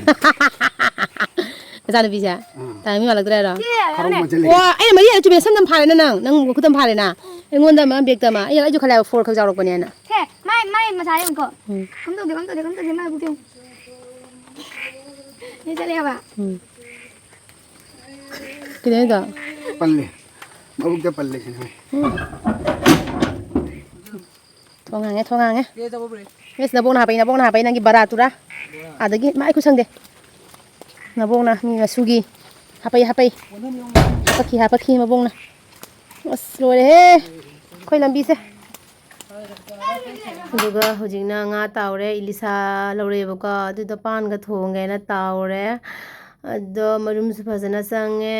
ꯃꯆꯥꯅꯨꯄꯤꯁꯦ? ꯑꯥ꯫ ꯇꯥꯏꯃꯤꯡ ꯃꯥꯜꯂꯛꯇ꯭ꯔꯦ ꯍꯥꯏꯔꯣ? ꯁꯤ ꯈꯔ ꯌꯥꯔꯦ꯫ ꯋꯥꯠꯁꯤꯜꯂꯦ꯫ ꯑꯣ, ꯑꯩꯅ ꯃꯔꯤ ꯍꯥꯏꯔꯦ, ꯆꯨꯝꯃꯦ, ꯁꯝ ꯅꯝ ꯐꯥꯔꯦꯅ ꯅꯪ, ꯅꯪ ꯈꯨꯠꯇꯝ ꯐꯥꯔꯦꯅ꯫ ꯑꯩꯉꯣꯟꯗ ꯑꯃ, ꯕꯦꯛꯇ ꯑꯃ꯫ ꯑꯩꯅ, ꯑꯩꯁꯨ ꯈꯜꯂꯦ ꯍꯥꯏꯕ, ꯐꯣꯔ ꯈꯛ ꯌꯥꯎꯔꯛꯄꯅꯦꯅ꯫ ꯁꯦ, ꯃꯥꯏ, ꯃꯥꯏ ꯃꯁꯥ ꯌꯦꯡꯉꯨꯀꯣ꯫ ꯎꯝ꯫ ꯀꯝ ꯇꯧꯗꯦ, ꯀꯝ ꯇꯧꯗꯦ, ꯀꯝ ꯇꯧꯗꯦ, ꯃꯥꯏ ꯕꯨꯛ ꯌꯦꯡꯉꯨ꯫ ꯁꯤ ꯆꯠꯂꯦ ꯍꯥꯏꯕ꯫ ꯎꯝ꯫ ꯀꯩꯗꯧꯅꯣ? ꯄꯜꯂꯦ꯫ ꯃꯕꯨꯛꯇ ꯄꯜꯂꯦ ꯁꯤꯅꯦ꯫ ꯎꯝ꯫ ꯊꯣꯡ ꯍꯥꯡꯉꯦ, ꯊꯣꯡ ꯍꯥꯡꯉꯦ꯫ ꯌꯦꯁ, ꯅꯕꯣꯛꯅ ꯍꯥꯞꯄꯛꯏ, ꯅꯕꯣꯛꯅ ꯍꯥꯞꯄꯛꯏ, ꯅꯪꯒꯤ ꯕꯔꯥꯇꯨꯔꯥ꯫ ꯑꯗꯒꯤ ꯃꯥꯏ ꯈꯨꯠ ꯁꯪꯗꯦ꯫ ꯅꯕꯣꯛꯅ ꯃꯤ ꯃꯁꯨꯒꯤ ꯍꯥꯞꯄꯛꯏ, ꯍꯥꯞꯄꯛꯏ꯫ ꯍꯥꯞꯄꯛꯈꯤ, ꯍꯥꯞꯄꯛꯈꯤ ꯃꯕꯣꯛꯅ꯫ ꯑꯁ, ꯂꯣꯏꯔꯦꯍꯦ ꯑꯩꯈꯣꯏ ꯂꯝꯕꯤꯁꯦ꯫ ꯑꯗꯨꯒ ꯍꯧꯖꯤꯛꯅ ꯉꯥ ꯇꯥꯎꯔꯦ, ꯏꯂꯤꯁꯥ ꯂꯧꯔꯛꯑꯦꯕꯀꯣ꯫ ꯑꯗꯨꯗꯣ ꯄꯥꯟꯒ ꯊꯣꯡꯒꯦꯅ ꯇꯥꯎꯔꯦ꯫ ꯑꯗꯣ ꯃꯔꯨꯝꯁꯨ ꯐꯖꯅ ꯆꯪꯉꯦ꯫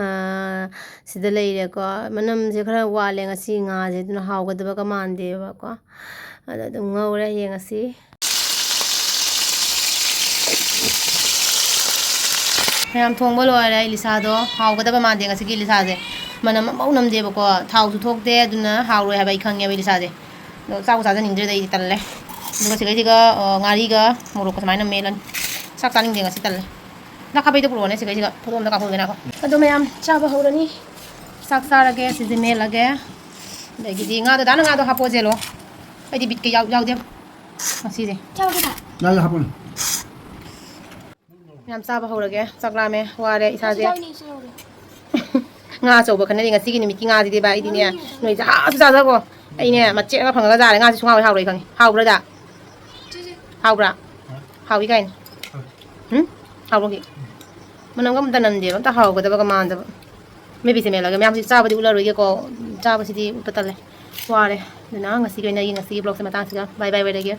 ꯑꯥ, ꯁꯤꯗ ꯂꯩꯔꯦꯀꯣ꯫ ꯃꯅꯝꯁꯦ ꯈꯔ ꯋꯥꯠꯂꯦ ꯉꯁꯤ ꯉꯥꯁꯦ, ꯑꯗꯨꯅ ꯍꯥꯎꯒꯗꯕꯒ ꯃꯥꯟꯗꯦꯕꯀꯣ꯫ ꯑꯗꯣ ꯑꯗꯨꯝ ꯉꯧꯔꯦ, ꯌꯦꯡꯉꯁꯤ꯫ ꯃꯌꯥꯝ ꯊꯣꯡꯕ ꯂꯣꯏꯔꯦ꯫ ꯏꯂꯤꯁꯥꯗꯣ ꯍꯥꯎꯒꯗꯕ ꯃꯥꯟꯗꯦ ꯉꯁꯤꯒꯤ ꯏꯂꯤꯁꯥꯁꯦ꯫ ꯃꯅꯝ ꯑꯃꯐꯥꯎ ꯅꯝꯗꯦꯕꯀꯣ꯫ ꯊꯥꯎꯁꯨ ꯊꯣꯛꯇꯦ, ꯑꯗꯨꯅ ꯍꯥꯎꯔꯣꯏ ꯍꯥꯏꯕ ꯑꯩ ꯈꯪꯉꯦꯕ ꯏꯂꯤꯁꯥꯁꯦ꯫ ꯑꯗꯣ ꯆꯥꯕꯨ ꯆꯥꯖꯅꯤꯡꯗ꯭ꯔꯦꯗ, ꯑꯩꯗꯤ ꯇꯜꯂꯦ꯫ ꯑꯗꯨꯒ ꯁꯤꯗꯩꯁꯤꯒ, ꯑ, ꯉꯥꯔꯤꯒ ꯃꯣꯔꯣꯛꯀ ꯁꯨꯃꯥꯏꯅ ꯃꯦꯠꯂꯅꯤ꯫ ꯆꯥꯛ ꯆꯥꯅꯤꯡꯗꯦ ꯉꯁꯤ, ꯇꯜꯂꯦ꯫ ꯉꯥ ꯈꯥꯕꯩꯗꯣ ꯄꯨꯔꯛꯑꯣꯅꯦ, ꯁꯤꯗꯩꯁꯤꯒ ꯐꯣꯇꯣ ꯑꯝꯇ ꯀꯥꯞꯍꯧꯒꯦ ꯉꯥꯏꯈꯣ꯫ ꯑꯗꯣ ꯃꯌꯥꯝ ꯆꯥꯕ ꯍꯧꯔꯅꯤ꯫ ꯆꯥꯛ ꯆꯥꯔꯒꯦ, ꯁꯤꯁꯦ ꯃꯦꯠꯂꯒꯦ꯫ ꯑꯗꯒꯤꯗꯤ ꯉꯥꯗꯣ, ꯗꯥꯅ ꯉꯥꯗꯣ ꯍꯥꯞꯄꯣꯁꯦꯂꯣ꯫ ꯑꯩꯗꯤ ꯕꯤꯠꯀ ꯌꯥꯎ-, ꯌꯥꯎꯗꯦ ꯉꯁꯤꯁꯦ꯫ ꯆꯥꯕ ꯀꯩꯀꯥ? ꯉꯥꯗꯣ ꯍꯥꯞꯄꯣꯅꯦ꯫ ꯌꯥꯝ ꯆꯥꯕ ꯍꯧꯔꯒꯦ꯫ ꯆꯥꯛ ꯂꯥꯝꯃꯦ, ꯋꯥꯔꯦ ꯏꯁꯥꯁꯦ꯫ ꯌꯥꯎꯏꯅꯦ, ꯏꯆꯦ ꯌꯥꯎꯔꯦ꯫ ꯉꯥ ꯑꯆꯧꯕ ꯈꯟꯅꯔꯤ ꯉꯁꯤꯒꯤ ꯅꯨꯃꯤꯠꯀꯤ ꯉꯥꯁꯤꯗꯤꯕ꯫ ꯑꯩꯗꯤꯅꯦ, ꯅꯣꯏ ꯆꯥꯁꯨ ꯆꯥꯖꯈꯣ꯫ ꯑꯩꯅꯦ, ꯃꯆꯦꯠ ꯑꯃ ꯐꯪꯉꯒ ꯆꯥꯔꯦ꯫ ꯉꯥꯁꯤ ꯁꯨꯡꯍꯥꯎ ꯍꯦꯛ ꯍꯥꯎꯔꯣꯏ ꯈꯪꯉꯤ꯫ ꯍꯥꯎꯕ꯭ꯔꯥ, ꯗꯥ? ꯆꯦ, ꯆꯦ꯫ ꯍꯥꯎꯕ꯭ꯔꯥ? ꯍꯥꯎꯏ ꯀꯥꯏꯅ꯫ ꯎꯝ? ꯍꯥꯎꯕꯒꯤ? ꯃꯅꯝꯒ ꯑꯝꯇ ꯅꯝꯗꯦꯕ, ꯑꯝꯇ ꯍꯥꯎꯒꯗꯕꯒ ꯃꯥꯟꯗꯕ꯫ ꯃꯦꯕꯤꯁꯦ ꯃꯦꯠꯂꯒ ꯃꯌꯥꯝꯁꯤ ꯆꯥꯕꯗꯤ ꯎꯠꯂꯔꯣꯏꯒꯦꯀꯣ꯫ ꯆꯥꯕꯁꯤꯗꯤ ꯎꯠꯄ ꯇꯜꯂꯦ꯫ ꯋꯥꯔꯦ꯫ ꯑꯗꯨꯅ ꯉꯁꯤꯒꯤ ꯑꯣꯏꯅ ꯑꯩꯒꯤ ꯉꯁꯤꯒꯤ vlogꯁꯦ ꯃꯇꯥꯡꯁꯤꯒ bye bye ꯑꯣꯏꯔꯒꯦ꯫